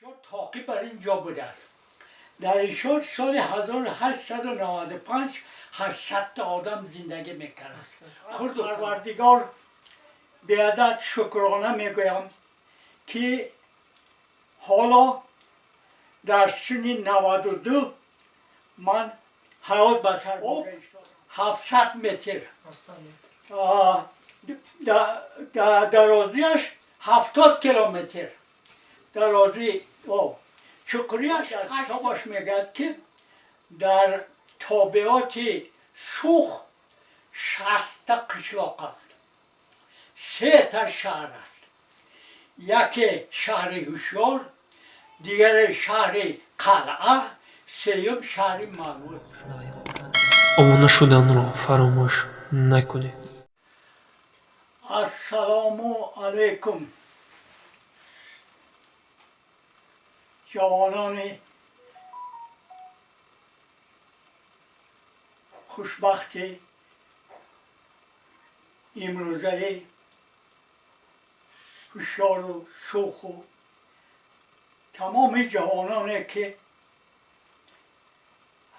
Тоқӣ бар ин ҷо будааст. Дар ишор соли 1895 800 та одам зиндагӣ мекард. Хурду Парвардигор беадад шукрона мегӯям, ки ҳоло дар синни 92 ман ҳаёт ба сар бурда. 700 метр дарозиаш, 70 километр дарозии об, чуқуриаш. Китобаш мегӯяд, ки дар тобеоти Сух 60-та қишлоқ аст, сета шаҳр аст: яке шаҳри Ҳушёр, дигаре шаҳри Қалъа, сеюм шаҳри Мавуд. Обуна шуданро фаромӯш накунед. Ассалому алайкум, ҷавонони хушбахти имрӯзаи ҳушёру Суху тамоми ҷавононе, ки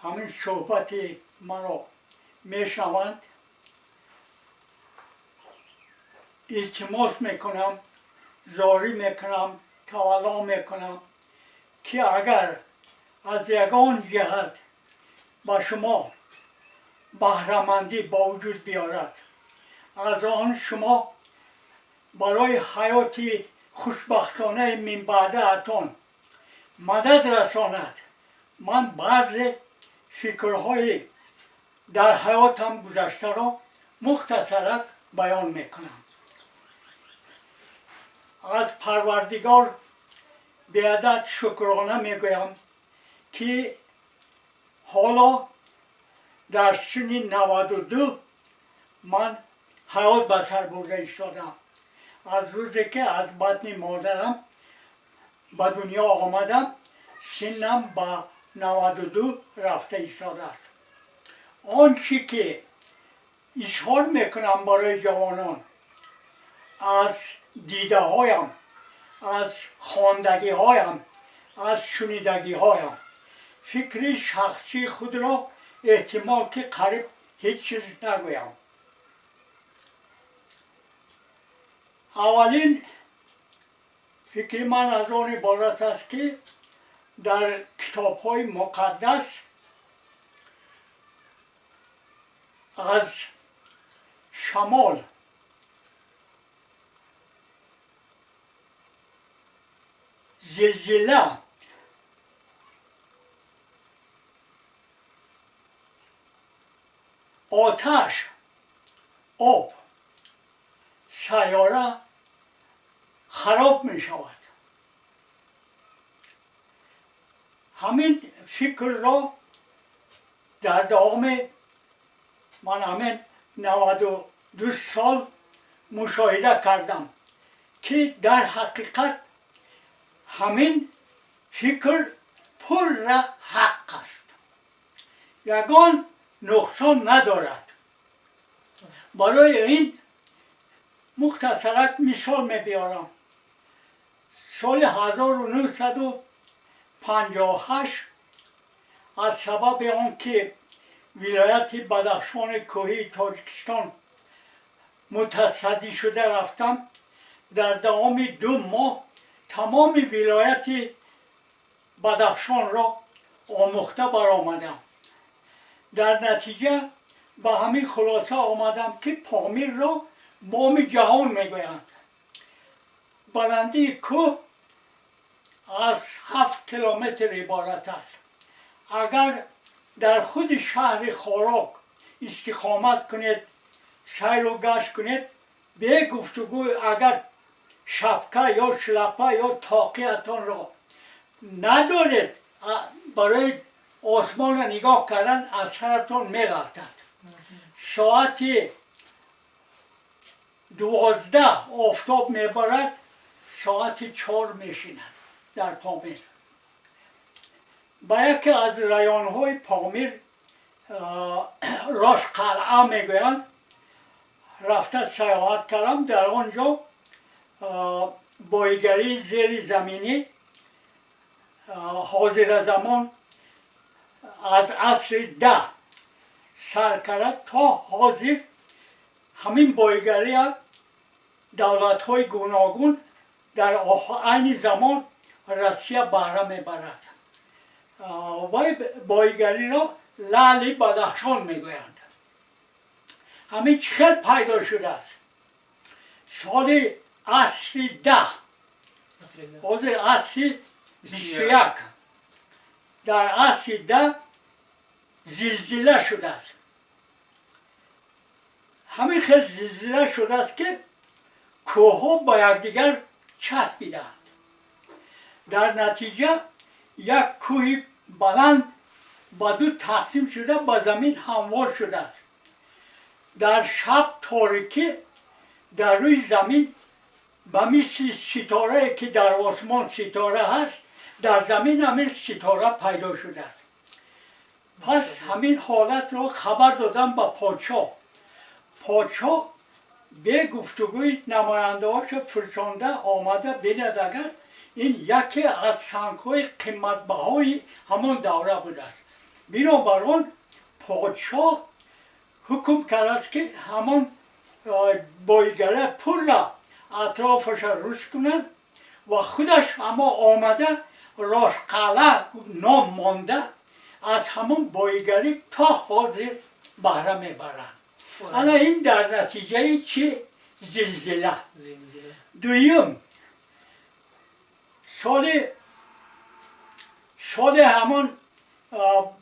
ҳамин суҳбати маро мешаванд. Илтимос мекунам, зорӣ мекунам, тавалло мекунам, ки агар аз ягон ҷиҳат ба шумо баҳрамандӣ ба вуҷуд биёрад, аз он шумо барои ҳаёти хушбахтонаи минбаъдаатон мадад расонад, ман баъзе фикрҳои дар ҳаётам гузаштаро мухтасарак баён мекунам. Аз Парвардигор беадад шукрона мегӯям, ки ҳоло дар синни 92 ман ҳаёт ба сар бурда истодам. Аз рӯзе ки аз батни модарам ба дунё омадам, синнам ба 92 рафта истодааст. Он чӣ ки изҳор мекунам барои ҷавонон аз дидаҳоям, аз хондагиҳоям, аз шунидагиҳоям, фикри шахсии худро эҳтимол ки қариб ҳеҷ чиз нагӯям. Аввалин фикри ман аз он иборат аст, ки дар китобҳои муқаддас аз шамол, зилзила, оташ, об сайёра хароб мешавад. Ҳамин фикрро дар давоми ман ҳамин 92 сол мушоҳида кардам, ки дар ҳақиқат ҳамин фикр пурра ҳақ аст, ягон нуқсон надорад. Барои ин мухтасарак мисол мебиёрам. Соли 1958 аз сабаби он ки вилояти Бадахшони кӯҳии Тоҷикистон мутасаддӣ шуда рафтам, дар давоми 2 моҳ тамоми вилояти Бадахшонро омӯхта баромадам. Дар натиҷа ба ҳамин хулоса омадам, ки Помирро боми ҷаҳон мегӯянд. Баландии кӯҳ аз 7 километр иборат аст. Агар дар худи шаҳри Хорок истиқомат кунед, сайру гашт кунед, бегуфтугӯ, агар шапка ё шлапа ё тоқиятонро надоред, барои осмонро нигоҳ кардан аз саратон меғалтад. Соати 12 офтоб мебарад, соати 4 мешинад. Дар Помир ба яке аз районҳои Помир, Рош Қалъа мегӯянд, рафта саёҳат кардам. Дар он ҷо боигарии зери заминӣ. Ҳозира замон аз асри 10 сар карда то ҳозир ҳамин боигария давлатҳои гуногун, дар айни замон Россия баҳра мебарад. Вай боигариро лаъли Бадахшон мегӯянд. Ҳамин чӣ хел пайдо шудааст? Соли асри 10, ҳозир асри 21, дар асри 10 зилзила шудааст. Ҳамин хел зилзила шудааст, ки кӯҳҳо ба якдигар часпидаанд. Дар натиҷа як кӯҳи баланд ба ду тақсим шуда, ба замин ҳамвор шудааст. Дар шаб торикӣ дар рӯи замин ба мисли ситорае, ки дар осмон ситора ҳаст, дар замин ҳамин ситора пайдо шудааст. Пас ҳамин ҳолатро хабар додам ба подшоҳ. Подшоҳ бегуфтугӯи намояндаҳошо фирсонда, омада бинад, агар ин яке аз сангҳои қиматбаҳои ҳамон давра будааст. Бинобар он подшоҳ ҳукм кардааст, ки ҳамон боигара пурра атрофаша рӯз кунад ва худаш ҳамо омада Рошқалъа ном монда, аз ҳамон боигарӣ то ҳозир баҳра мебаранд. Ана ин дар натиҷаи чӣ? Зилзила. Дуюм, соли ҳамон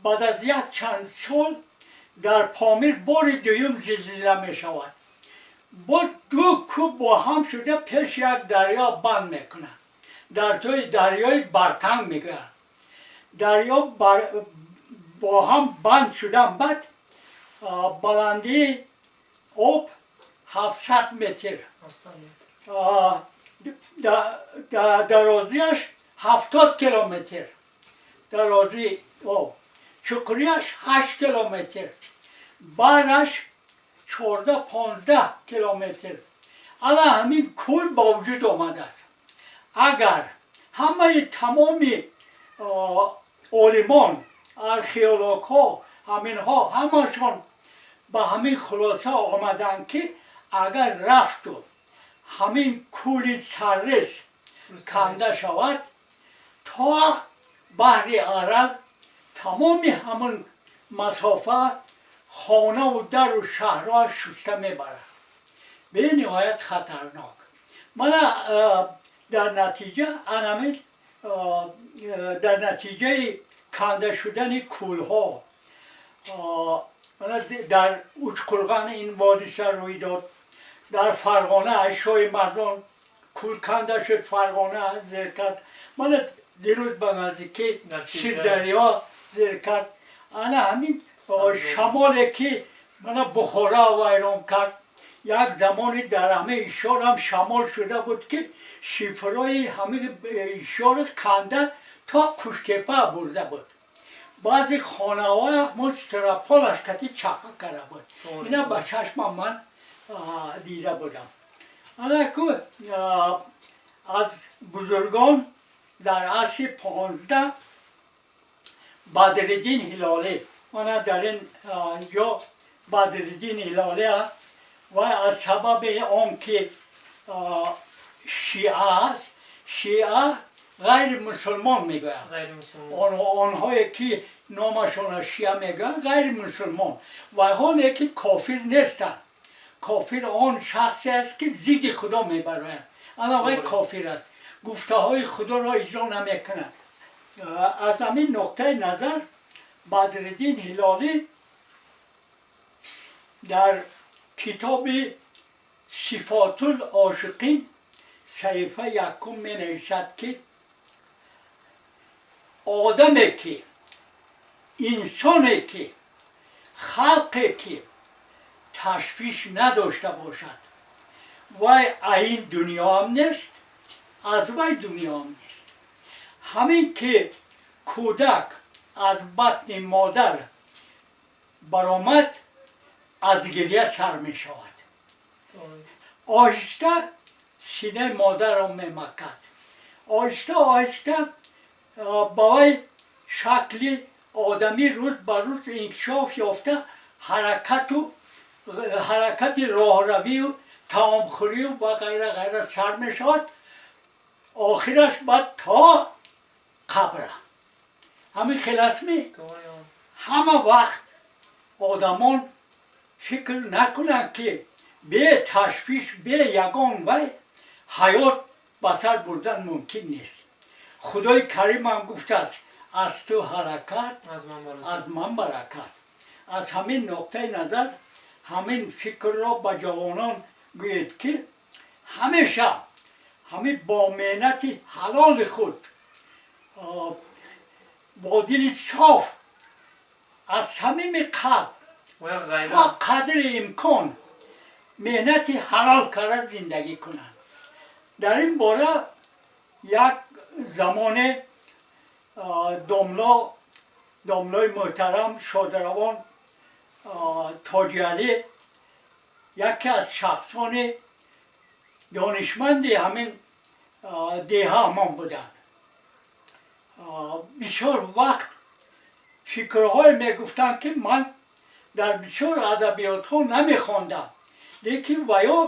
баъд аз як чанд сол дар Помир бори дуюм зилзила мешавад. Бо ду кӯҳ бо ҳам шуда пеш як дарё банд мекунад. Дар тӯи дарёи Бартанг мегӯянд. Дарё бо ҳам банд шудан, баъд баландии об 700 метр, дарозиаш 70 километр, дарозии об, чуқурияш 8 километр, бараш 14-15 километр. Ана ҳамин кӯл ба вуҷуд омадааст. Агар ҳамаи тамоми олимон, археологҳо, ҳаминҳо ҳамашон ба ҳамин хулоса омаданд, ки агар рафту ҳамин кӯли Саррес канда шавад, то баҳри Арал тамоми ҳамон масофа хонаву дару шаҳрҳо шуста мебарад. Бениҳоят хатарнок. Мана дар натиҷа анамин дар натиҷаи канда шудани кӯлҳо мана дар Учқурған ин ҳодиса рӯй дод, дар Фарғона аз Шоҳи Мардон кӯл канда шуд, Фарғона зер кард. Мана дирӯз ба наздикӣ Сирдарё зер кард. Ана ҳамин шамоле, ки мана Бухора вайрон кард. Як замони дар ҳамаи ишорам шамол шуда буд, ки шифрои ҳамаи ишори канда то Куштепа бурда буд. Баъзе хонаҳоя ҳамон строполаш кати чапа карда буд. Ина ба чашмам ман дида будам. Ана ку аз бузургон дар асри 15 Бадриддин Ҳилолӣ. Мана дар ин ҷо Бадриддин Ҳилолӣ ва аз сабаби он ки шиа аст, шиа ғайри мусулмон мегӯянд, онҳое ки номашонро шиа мегӯянд, ғайри мусулмон ва ҳоле ки кофир нестанд. Кофир он шахсе аст, ки зидди Худо мебарояд. Ана вай кофир аст, гуфтаҳои Худоро иҷро намекунад. Аз ҳамин нуқтаи назар Бадриддин Ҳилолӣ дар китоби Сифотул ошиқин, саҳифа якум, менависад, ки одаме ки, инсоне ки, халқе ки ташвиш надошта бошад, вай аин дунёам нест, аз вай дунёам нест. Ҳамин ки кӯдак аз батни модар баромад, аз гиря сар мешавад. Оҳиста синаи модарро мемакад, оҳиста оҳиста. Ба вай шакли одамӣ рӯз ба рӯз инкишоф ёфта, ҳаракату ҳаракати роҳравию таомхӯрию ва ғайра, ғайра сар мешавад. Охираш баъд то қабра. Ҳамин хел астми? Ҳама вақт одамон фикр накунанд, ки бе ташвиш, бе ягон вай ҳаёт ба сар бурдан мумкин нест. Худои Каримам гуфтааст: «Аз ту ҳаракат, аз ман баракат». Аз ҳамин нуқтаи назар ҳамин фикрро ба ҷавонон гӯед, ки ҳамеша ҳамин бо меҳнати ҳалоли худ, бо дили соф, аз самими қалб, то қадри имкон меҳнати ҳалол карда зиндагӣ кунанд. Дар ин бора як замоне домлои муҳтарам шодравон Тоҷиалӣ, яке аз шахсони донишманди ҳамин деҳаамон буданд, бисёр вақт фикрҳое мегуфтанд, ки ман дар бисёр адабиётҳо намехондам, лекин ваё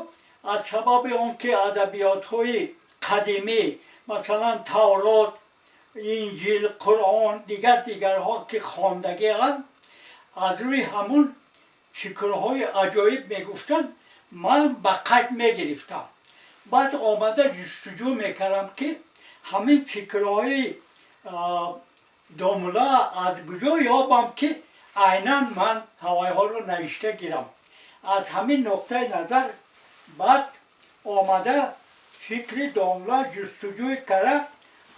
аз сабаби он ки адабиётҳои қадимӣ, масалан Таврот, Инҷил, Қуръон, дигар дигарҳо ки хондагианд, аз рӯи ҳамун фикрҳои аҷоиб мегуфтанд. Ман ба қайд мегирифтам, баъд омада ҷустуҷӯ мекардам, ки ҳамин фикрҳои домла аз куҷо ёбам, ки айнан ман ҳавайҳоро навишта гирам. Аз ҳамин нуқтаи назар баъд омада фикри домла ҷустуҷӯй карда,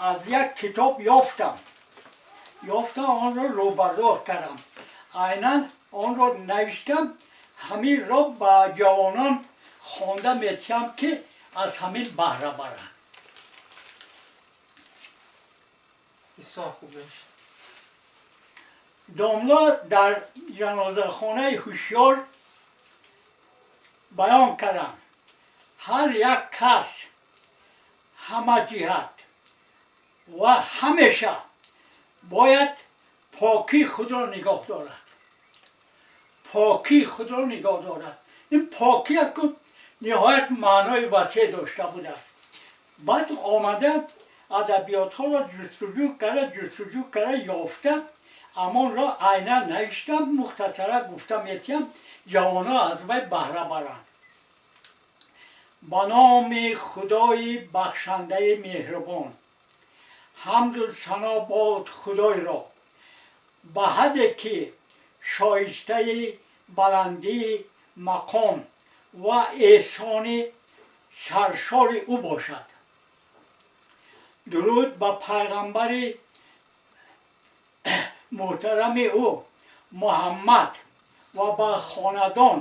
аз як китоб ёфтам. Ёфтам, онро рӯбардор кардам, айнан онро навиштам. Ҳаминро ба ҷавонон хонда метиҳам, ки аз ҳамин баҳра баранд. Бисёр хуб мешуд. Домла дар ҷанозахонаи Ҳушёр баён карданд: ҳар як кас ҳама ҷиҳат ва ҳамеша бояд покии худро нигоҳ дорад, покии худро нигоҳ дорад. Ин покия ку ниҳоят маънои васеъ дошта будааст. Баъд омада адабиётҳоро ҷустуҷӯ карда, ҷустуҷӯ карда, ёфта, амонро айнан навиштам. Мухтасара гуфта метиҳам, ҷавонҳо аз вай баҳра баранд. Ба номи Худои бахшандаи меҳрубон. Ҳамду сано бод Худойро ба ҳадде ки шоистаи баландии мақом ва эҳсони саршори ӯ бошад. Дуруд ба пайғамбари муҳтарами ӯ Муҳаммад ва ба хонадон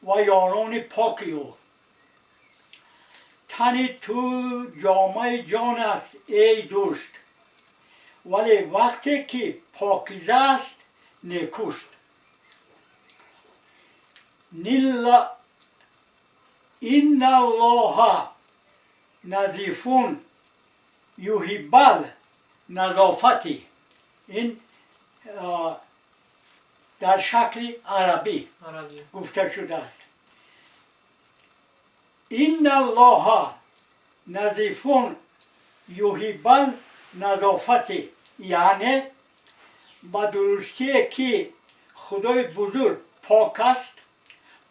ва ёрони поки ӯ. Тани ту ҷомаи ҷон аст, эй дӯст, вале вақте ки покиза аст, некӯст. Инналлоҳа назифун юҳиббал назофати. Ин дар шакли арабӣ гуфта шудааст. Инналлоҳа назифун юҳиббал назофати, яъне ба дурустие ки Худои бузург пок аст,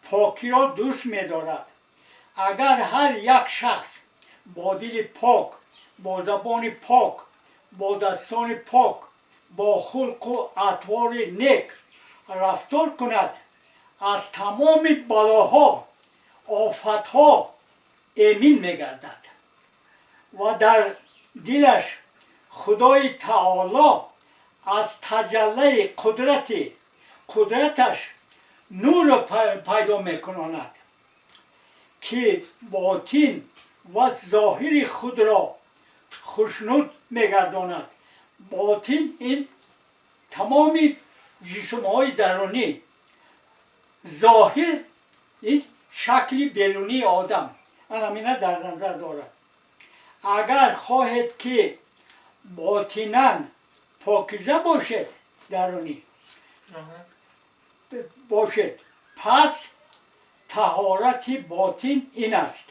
покиро дӯст медорад. Агар ҳар як шахс бо дили пок, бо забони пок, бо дастони пок, бо хулқу атвори нек рафтор кунад, аз тамоми балоҳо, офатҳо эмин мегардад ва дар дилаш Худои Таоло аз таҷаллаи қудрати қудраташ нурро пайдо мекунонад, ки ботин ва зоҳири худро хушнуд мегардонад. Ботин ин тамоми ҷисмҳои дарунӣ, зоҳир ин шакли берунии одам, анамина дар назар дорад. Агар хоҳед, ки Ботинан покиза бошед, дарунӣ бошед. Пас таҳорати ботин ин аст: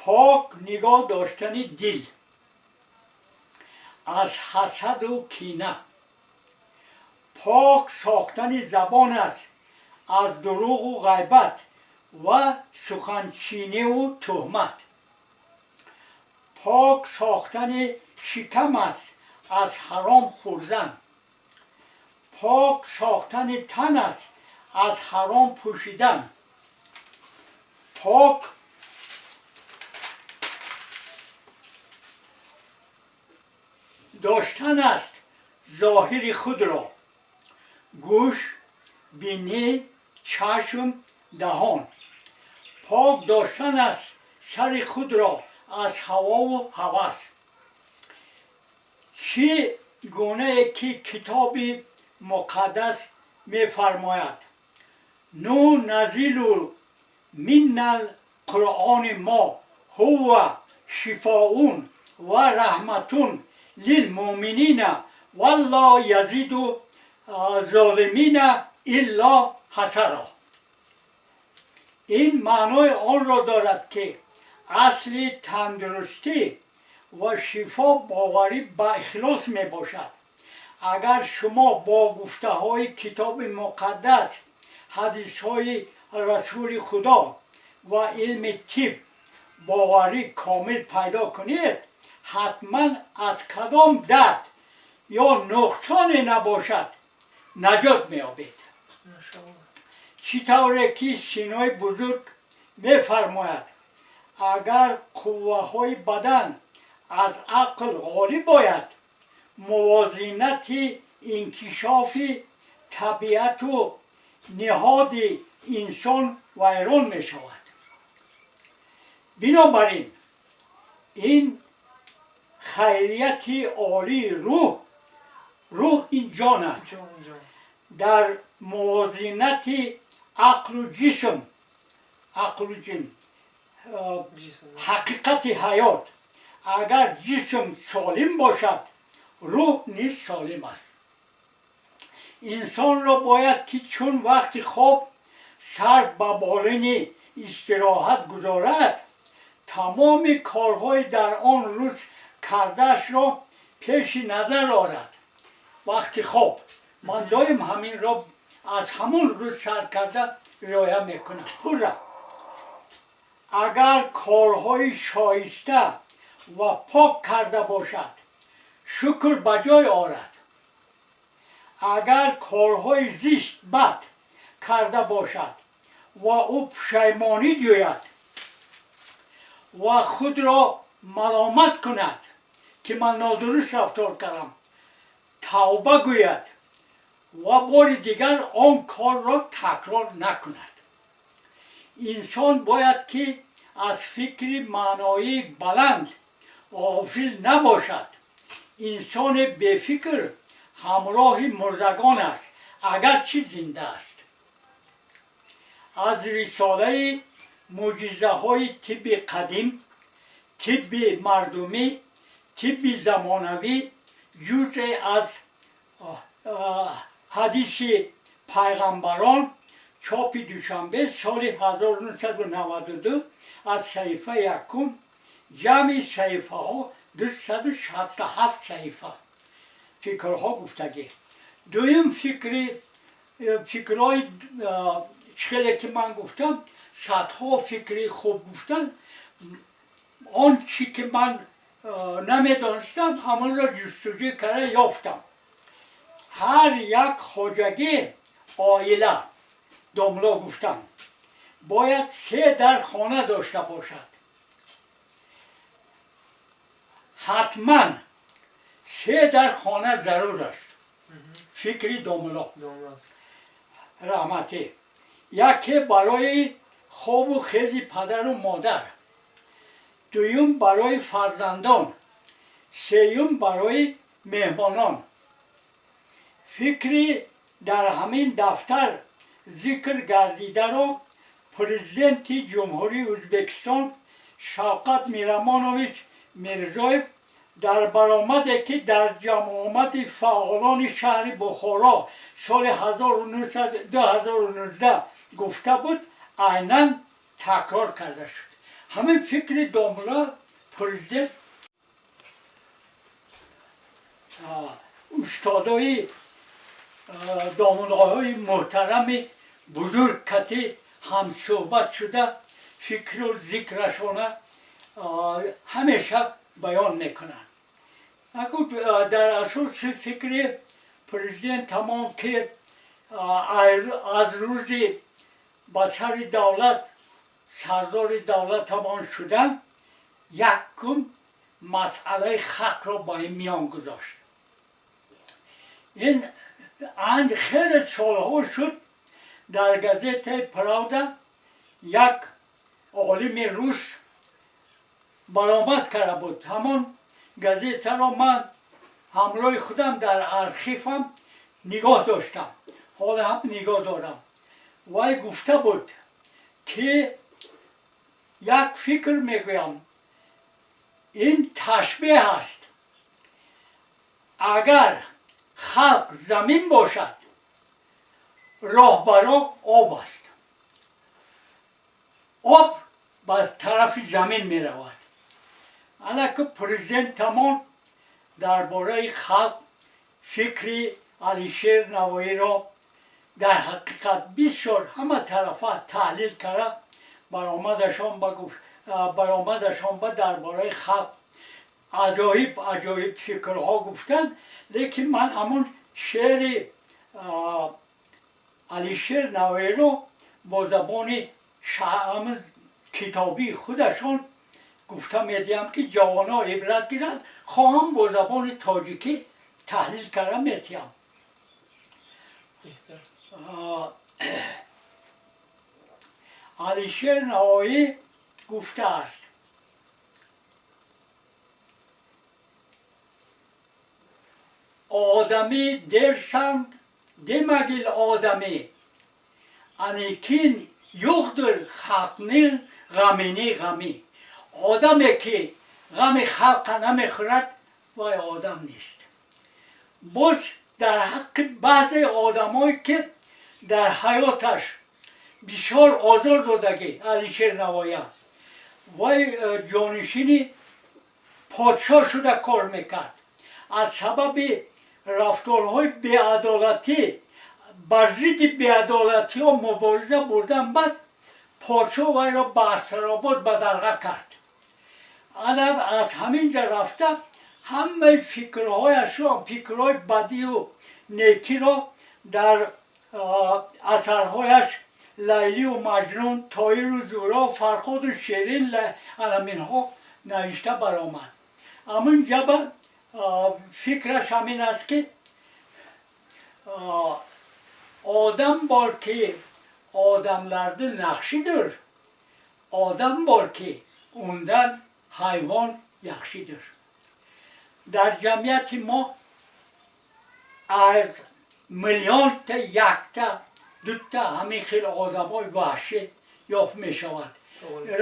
пок нигоҳ доштани дил аз ҳасаду кина, пок сохтани забон аст аз дурӯғу ғайбат ва суханчиниву тӯҳмат, пок сохтани шикам аст аз ҳаром хӯрдан, пок сохтани тан аст аз ҳаром пӯшидан, пок доштан аст зоҳири худро: гӯш, бинӣ, чашм, даҳон, пок доштан аст сари худро аз ҳавову ҳавас. Чӣ гунае ки Китоби Муқаддас мефармояд: «Нуназзилу минал қуръони мо ҳува шифоун ва раҳматун лилмуъминина ва ло язиду золимина илло хасаро». Ин маънои онро дорад, ки асли тандурустӣ ва шифо боварӣ ба ихлос мебошад. Агар шумо бо гуфтаҳои Китоби Муқаддас, ҳадисҳои Расули Худо ва илми тиб боварӣ комил пайдо кунед, ҳатман аз кадом дард ё нуқсоне набошад, наҷот меёбед. Чӣ тавре ки Синои Бузург мефармояд: агар қувваҳои бадан аз ақл ғолиб ояд, мувозинати инкишофи табиату ниҳоди инсон вайрон мешавад. Бинобар ин ин хайрияти олии рӯҳ, рӯҳ ин ҷон аст, дар мувозинати ақлу ҷисм, ақлу ҷисм, ҳақиқати ҳаёт. Агар ҷисм солим бошад, рӯҳ низ солим аст. Инсонро бояд ки чун вақти хоб сар ба болини истироҳат гузорад, тамоми корҳои дар он рӯз кардаашро пеши назар орад. Вақти хоб ман доим ҳаминро аз ҳамон рӯз сар карда риоя мекунам пурра. Агар корҳои шоиста ва пок карда бошад, шукр ба ҷой орад. Агар корҳои зишт, бад карда бошад ва ӯ пушаймонӣ ҷӯяд ва худро маломат кунад, ки ман нодуруст рафтор кардам, тавба гӯяд ва бори дигар он корро такрор накунад. Инсон бояд ки аз фикри маъноии баланд ғофил набошад. Инсони бефикр ҳамроҳи мурдагон аст, агарчи зинда аст. Аз рисолаи «Мӯъҷизаҳои тибби қадим, тибби мардумӣ, тибби замонавӣ, ҷузъе аз ҳадиси пайғамбарон», чопи Душанбе, соли 1992, аз саҳифаи якум, ҷамъи саҳифаҳо 267 саҳифа. Фикрҳо гуфтагӣ. Дуюм фикри, фикрҳои хеле ки ман гуфтам, садҳо фикри хуб гуфтан. Он чӣ ки ман намедонистам, ҳамонро ҷустуҷӯ карда ёфтам. Ҳар як хоҷагӣ, оила, домло гуфтам, бояд се дар хона дошта бошад. Ҳатман се дар хона зарур аст. Фикри домло раҳматӣ: яке барои хобу хези падару модар, дуюм барои фарзандон, сеюм барои меҳмонон. Фикри дар ҳамин дафтар зикр гардидаро Президенти Ҷумҳурии Ӯзбекистон Шавкат Миромонович Мирзоев Дар баромаде, ки дар ҷамъомади фаъолони шаҳри Бухоро соли 2019 гуфта буд, айнан такрор карда шуд. Ҳамин фикри домла президент, устодои домулоҳои муҳтарами бузург кати ҳамсӯҳбат шуда, фикру зикрашона ҳамеша баён мекунанд. Дар асоси фикри президент тамом, ки аз рӯзи ба сари давлат, сардори давлатамон шудан, якум масъалаи халқро ба ин миён гузошт. Ин хеле солҳо шуд, дар газетаи «Правда» як олими рус баромад карда буд. Ҳамон газетаро ман ҳамроҳи худам дар архивам нигоҳ доштам, ҳоло ҳам нигоҳ дорам. Вай гуфта буд, ки як фикр мегӯям, ин ташбеҳ аст: агар халқ замин бошад, роҳбаро об аст, об ба тарафи замин меравад. Ана ки президентамон дар бораи халқ фикри Алишер Навоиро дар ҳақиқат бисёр ҳама тарафа таҳлил карда, баромадашон ба дар бораи халқ аҷоиб аҷоиб фикрҳо гуфтанд. Лекин ман ҳамон шеъри Алишер Навоиро бо забони ҳамин китобии худашон гуфта медиҳам, ки ҷавонҳо ибрат гиранд. Хоҳам бо забони тоҷикӣ таҳлил карда метиҳам. Беҳтар. Алишер Навоӣ гуфтааст: «Одамӣ дерсанд, демагил одамӣ, аникин юқдир халқнин ғамини ғамӣ». Одаме ки ғами халқа намехӯрад, вай одам нест. Боз дар ҳаққи баъзе одамое ки дар ҳаёташ бисёр озор додагӣ Алишер Навоя, вай ҷонишини подшоҳ шуда кор мекард. Аз сабаби рафторҳои беадолатӣ, бар зидди беадолатиҳо мубориза бурдан, баъд подшоҳ вайро ба Астробод бадарға кард. Ана аз ҳамин ҷа рафта, ҳамаи фикрҳояшро, фикрҳои бадию некиро дар асарҳояш «Лайлию Маҷнун», «Тоиру Зуро», «Фарҳоду Шерин», анаминҳо навишта баромад. Ҳамин ҷаба фикраш ҳамин аст, ки одам бор ки одамларни нақшидир, одам бор ки ундан ҳайвон яхшидир. Дар ҷамъияти мо аз миллионта якта дута ҳамин хел одамои ваҳшӣ ёфт мешавад.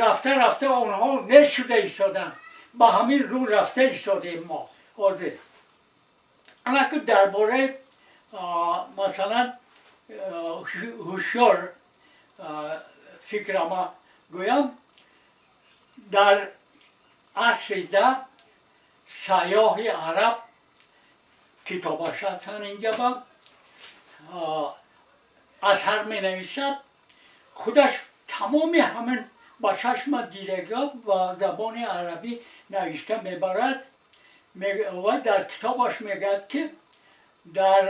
Рафта рафта онҳо нест шуда истоданд. Ба ҳамин рӯ рафта истодем мо ҳозир. Ана ки дар бораи, масалан, ҳушёр фикрама гӯям. Дар асри 10 сайёҳи араб, китобаш ҳастан инҷаба, асар менависад. Худаш тамоми ҳамин ба чашма дидагиҳо ба забони арабӣ навишта мебарад ва дар китобаш мегӯяд, ки дар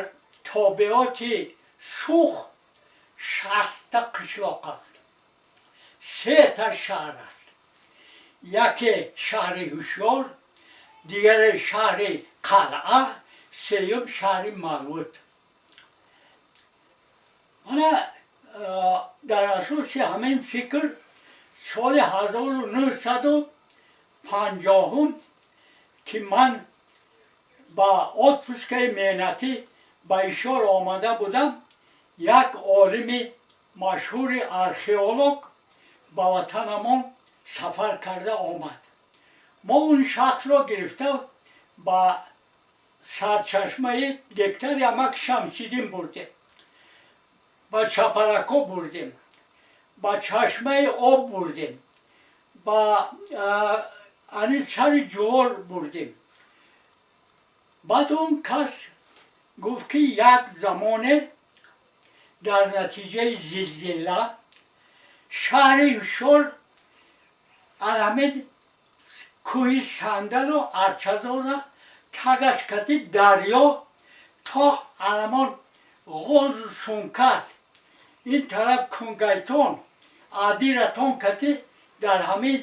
тобеоти Сух 60-та қишлоқ аст, сета шаҳр аст: яке шаҳри Ҳушёр, дигаре шаҳри Қалъа, сеюм шаҳри Малвуд. Ана дар асоси ҳамин фикр соли 1950-ум, ки ман ба отпускаи меҳнатӣ ба Ҳишор омада будам, як олими машҳури археолог ба ватанамон сафар карда омад. Мо он шахсро гирифта Ба сарчашмаи гектари амак Шамсиддин бурдем, ба Чапарако бурдем, ба чашмаи об бурдем, ба ани сари ҷувор бурдем. Баъд он кас гуфт, ки як замоне дар натиҷаи зилзила шаҳри Ҳишор ҳамин кӯҳи Сандалу Арчазора тагаш кати дарё то аламон Ғозу Сункат, ин тараф Кунгайтон, Адиратон кати дар ҳамин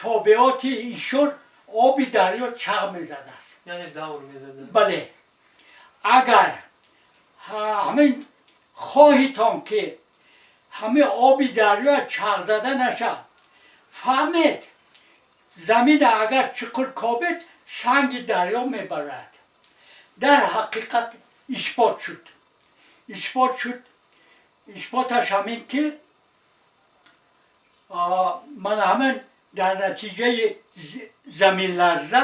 тобеоти Ишор оби дарё чағ мезадааст. Яъне давр мезадааст. Бале, агар ҳамин хоҳитон, ки ҳамин оби дарё чағ зада нашавад, фаҳмед, замина агар чуқур кобед, санги дарё мебарад. Дар ҳақиқат исбот шуд, исбот шуд. Исботаш ҳамин, ки мана ҳамин дар натиҷаи заминларза,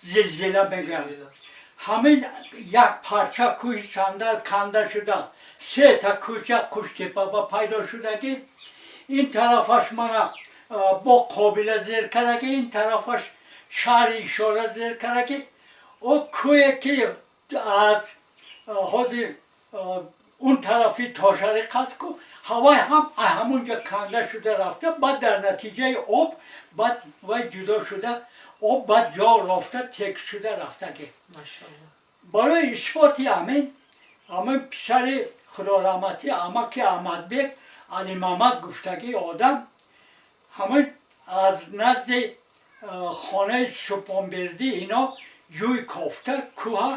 зилзила мегӯянд, ҳамин як парча кӯҳи Сандал канда шуда, сета кӯча Қуштепаба пайдо шудагӣ, ин тарафаш мана бо Қобила зер кардагӣ, ин тарафаш шаҳри Ишора зер кардагӣ. О кӯе, ки аз ҳозир он тарафи Тошариқ аст ку, ҳавай ҳам ҳамунҷа канда шуда рафта. Баъд дар натиҷаи об баъд вай ҷудо шуда, об баъд ҷо рофта, тек шуда рафтагӣ. Барои исботи ҳамин писари худораҳматӣ амаки Аҳмадбек Алимамад гуфтагӣ одам ҳамин аз назди хонаи Супонбердӣ ино ҷӯй кофта, кӯҳа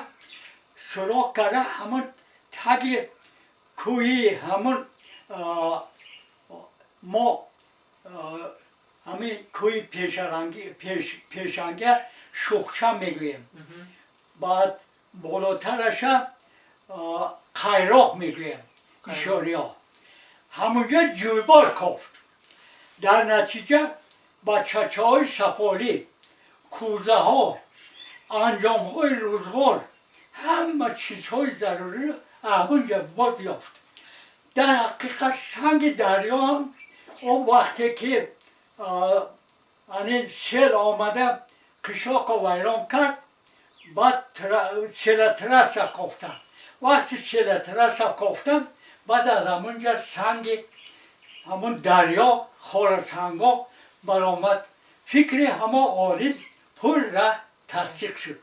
суроғ карда, ҳамон таги кӯҳи ҳамон мо ҳамин кӯҳи Пешанга Шухча мегӯем, баъд болотараша Қайроқ мегӯем ишориҳо, ҳамонҷо ҷӯйбор кофт. Дар натиҷа ба чачаҳои сафолӣ, кӯзаҳо, анҷомҳои рӯзғор, ҳама чизҳои заруриро ҳамонҷа боз ёфт. Дар ҳақиқат санги дарё ҳам он вақте ки ани сел омада қишлоқро вайрон кард, баъд селотрасса кофтанд. Вақти селотрасса кофтанд, баъд аз ҳамонҷа санги ҳамон дарё, хорасангҳо баромад. Фикри ҳамон олим пурра тасдиқ шуд.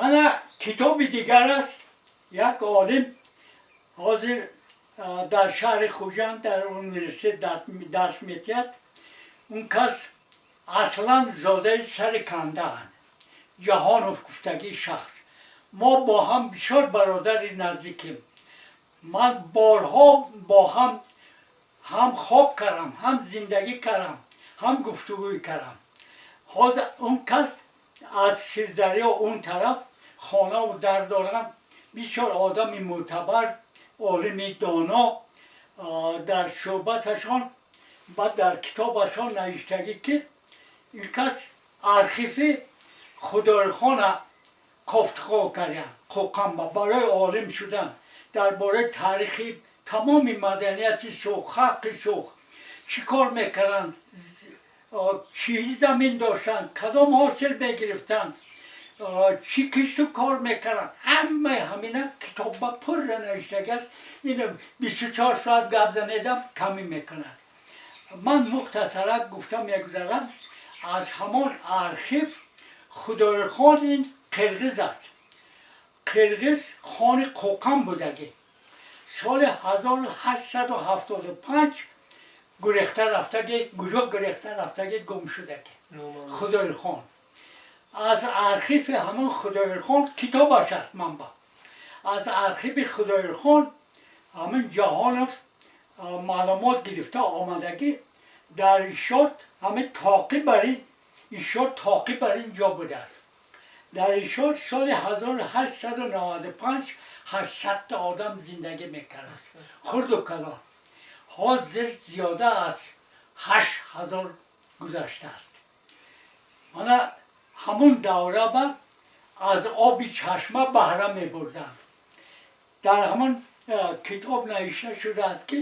Ана китоби дигар аст. Як олим ҳозир дар шаҳри Хуҷанд дар университет дарс метиҳад. Он кас аслан зодаи Сари Кандаанд, Ҷаҳонов гуфтагии шахс. Мо бо ҳам бисёр бародари наздикем. Ман борҳо бо ҳам хоб кардам, ҳам зиндагӣ кардам, ҳам гуфтугӯй кардам. Ҳозир он кас аз Сирдарё он тараф хонаву дар доранд. Бисёр одами мӯътабар, олими доно. Дар суҳбаташон ба дар китобашон навиштагӣ, ки ин кас архиви Худойхона кофтухо карданд Қоқанба барои олим шудан, дар бораи таърихи тамоми маданияти Суғд, халқи Суғд чӣ кор мекарданд, чӣ замин доштанд, кадом ҳосил мегирифтанд, чӣ кишту кор мекарданд, ҳамаи ҳамина китобба пурра навиштагиаст. Ин 24 соат гап занедам, камӣ мекунад. Ман мухтасарак гуфта мегузарам. Аз ҳамон архив Худойхон, ин қирғиз аст, қирғиз, хони Қоқан будагӣ, соли 1875 гурехта рафтагӣ, куҷо гурехта рафтагӣ, гум шудагӣ Худойхон. Аз архиви ҳамон Худойхон, китобаш аст манба, аз архиви Худойхон ҳамин Ҷаҳонов маълумот гирифта омадагӣ. Дар Ишот ҳамин тоқӣ бар ин Ишот, тоқӣ бар ин ҷо будааст. Дар Ишот соли 1895 800 та одам зиндагӣ мекард, хурду калон. Ҳозир зиёда аз 8000 гузаштааст. Мана. Ҳамун давра ба аз оби чашма баҳра мебурданд. Дар ҳамон китоб навишта шудааст, ки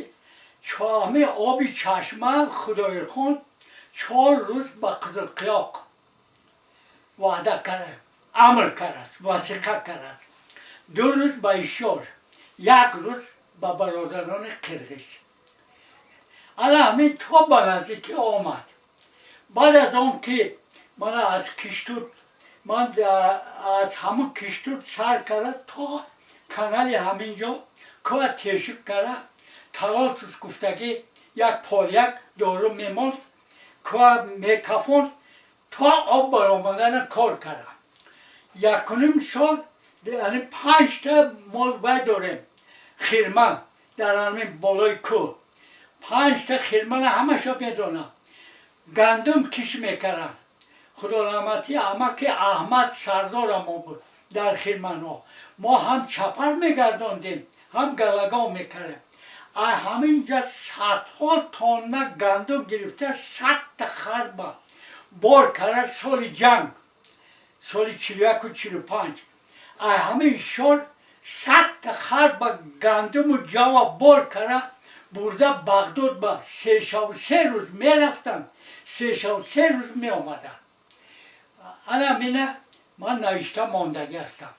ҳамин оби чашма Худоирхон 4 рӯз ба Қизилқиёқ ваъда кард, амр кардааст, васиқа кардааст: 2 рӯз ба Ишор, як рӯз ба бародарони қирғиз. Ана ҳамин то ба наздикӣ омад. Баъд аз он ки мана аз Киштуд, ман аз ҳамун Киштуд сар карда то канали ҳамин ҷо кӯа тешик карда, Таролтус гуфтагӣ як поляк дору мемонд, кӯа мекафонд, то об баромадана кор карда 1.5 сол. Яъне панҷта мол вай дорем, хирман дар ҳамин болои кӯҳ, панҷта хирмана ҳамаша медонам. Гандум киш мекардам. Худо раҳматӣ, амаки Аҳмад сардорамо буд дар хирманҳо. Мо ҳам чапар мегардондем, ҳам галагоҳ мекардем. Ҳамин ҷа садҳо тонна гандум гирифта, 100-та харба бор карда, соли ҷанг, соли 41-у 45, ҳамин шор 100-та харба гандуму ҷава бор карда бурда Бағдод. Ба 3 шаву 3 рӯз мерафтанд, 3 шаву 3 рӯз меомаданд. Ана мина ман навишта мондагӣ ҳастам,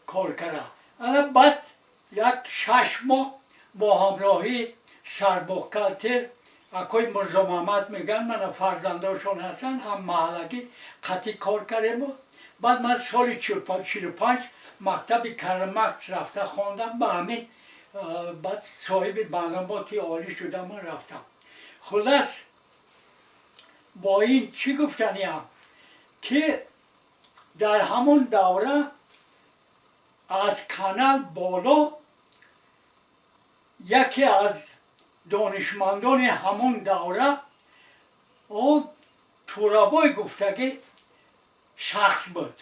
кор карда. Ана баъд як 6 моҳ бо ҳамроҳии сарбухгалтер акои Мирзо Муҳаммад мегӯянд, мана фарзандошон ҳастанд, ҳам маҳаллагӣ, қатъӣ кор кардему. Баъд ман соли 45 мактаби Карл Маркс рафта хондам. Ба ҳамин баъд соҳиби маълумоти олӣ шудаму рафтам. Хуллас, бо ин чӣ гуфтаниам, ки дар ҳамон давра аз канал боло яке аз донишмандони ҳамон давра, ӯ Турабой гуфтагӣ шахс буд.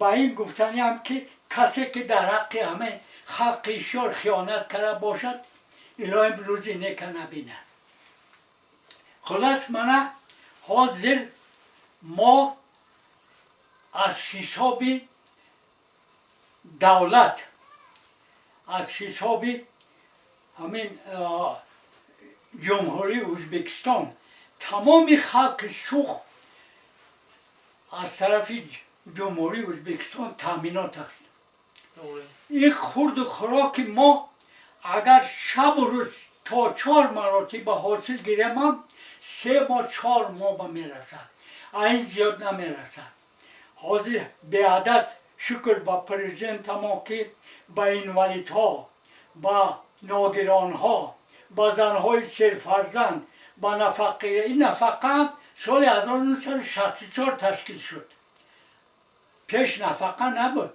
Ба ин гуфтаниам, ки касе ки дар ҳаққи ҳамин халқи Ишор хиёнат карда бошад, илоҳим рӯзи нека набинад. Хуллас, мана ҳозир мо аз ҳисоби давлат, аз ҳисоби ҳамин Ҷумҳурии Ӯзбекистон, тамоми халқи Суғд аз тарафи Ҷумҳурии Ӯзбекистон таъминот аст. Ин хурду хӯроки мо агар шабу рӯз то чор маротиба ҳосил гиремам, 3 моҳ, 4 моҳ ба мерасад, ин зиёд намерасад. Ҳозир беадад шукр ба президентамо, ки ба инвалидҳо, ба ногиронҳо, ба занҳои серфарзанд, ба нафақа. Ин нафақа соли 1964 ташкил шуд, пеш нафақа набуд.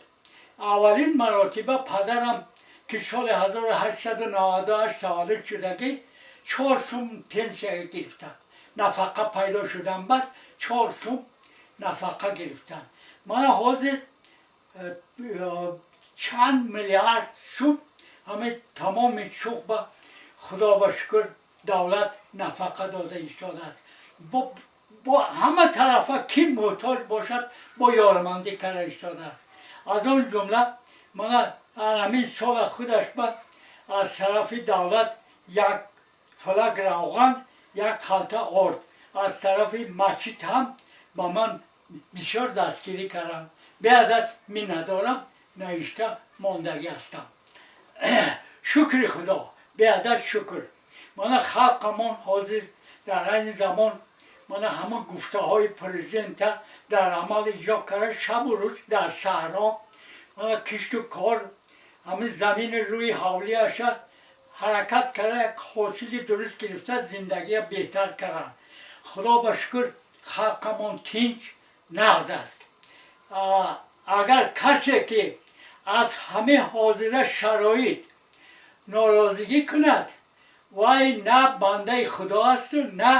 Аввалин маротиба падарам, ки соли 1898 таваллуд шудагӣ, 4 сум пенсия гирифтанд. Нафақа пайдо шудан баъд 4 сум нафақа гирифтанд. Мана ҳозир чанд миллиард сум ҳамин тамоми Суғд, худо ба шукр, давлат нафақа дода истодааст. Бо ҳама тарафа ки муҳтоҷ бошад, бо ёрмандӣ карда истодааст. Аз он ҷумла мана ҳамин сола худаш ба аз тарафи давлат як фалак равған, як халта орд, аз тарафи масҷид ҳам ба ман бисёр дастгирӣ кардам. Беадад миннатдорам, навишта мондагӣ ҳастам. Шукри Худо, беадад шукр. Мана халқамон ҳозир дар айни замон мана ҳамон гуфтаҳои президента дар амал иҷро карда, шабу рӯз дар саҳро мана кишту кор, ҳамин замини рӯи ҳавлиаша ҳаракат карда, як ҳосили дуруст гирифта, зиндагия беҳтар карданд. Худо ба шукр, халқамон тинч, нағз аст. Агар касе ки аз ҳамин ҳозира шароит норозигӣ кунад, вай на бандаи Худо асту, на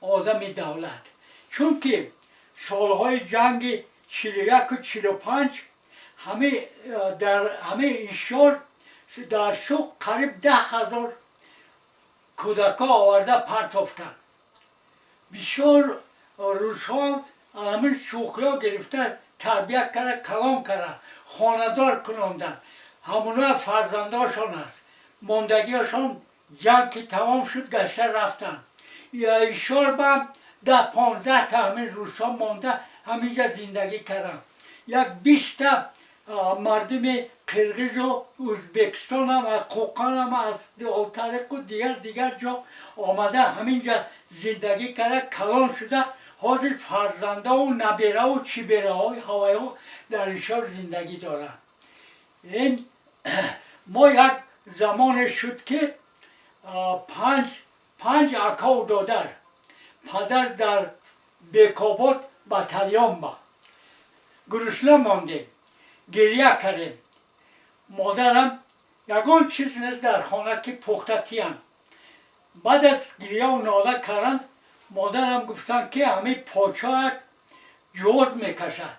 одами давлат. Чунки солҳои ҷанги 41-у 45 дар ҳамаи Ишор, дар Суғд қариб 10 000 кӯдакҳо оварда партофтанд. Бисёр. Русҳо ҳамин шӯхиҳо гирифта, тарбия карда, калон карда, хонадор кунонданд. Ҳамуна фарзандошон аст. Мондагиашон ҷанг ки тамом шуд, гашта рафтанд. Ишор ба 10-15 та ҳамин русҳо монда, ҳаминҷа зиндагӣ карданд. Як 20 та мардуми Қирғизу Ӯзбекистонам, аз Қоқонам, аз Олтариқу дигар дигар ҷо омада, ҳаминҷа зиндагӣ карда, калон шуда, ҳозир фарзандаву набераву чибераҳои ҳавайҳо дар Ишор зиндагӣ доранд. Ин мо як замоне шуд, ки панҷ акаву додар, падар дар Бекобод батальон ба гурусна мондем, гиря кардем. Модарам ягон чиз нест дар хона, ки пухта тиянд. Баъд аз гиряву нола кардан, модарам гуфтанд, ки ҳамин почоят ҷоз мекашад,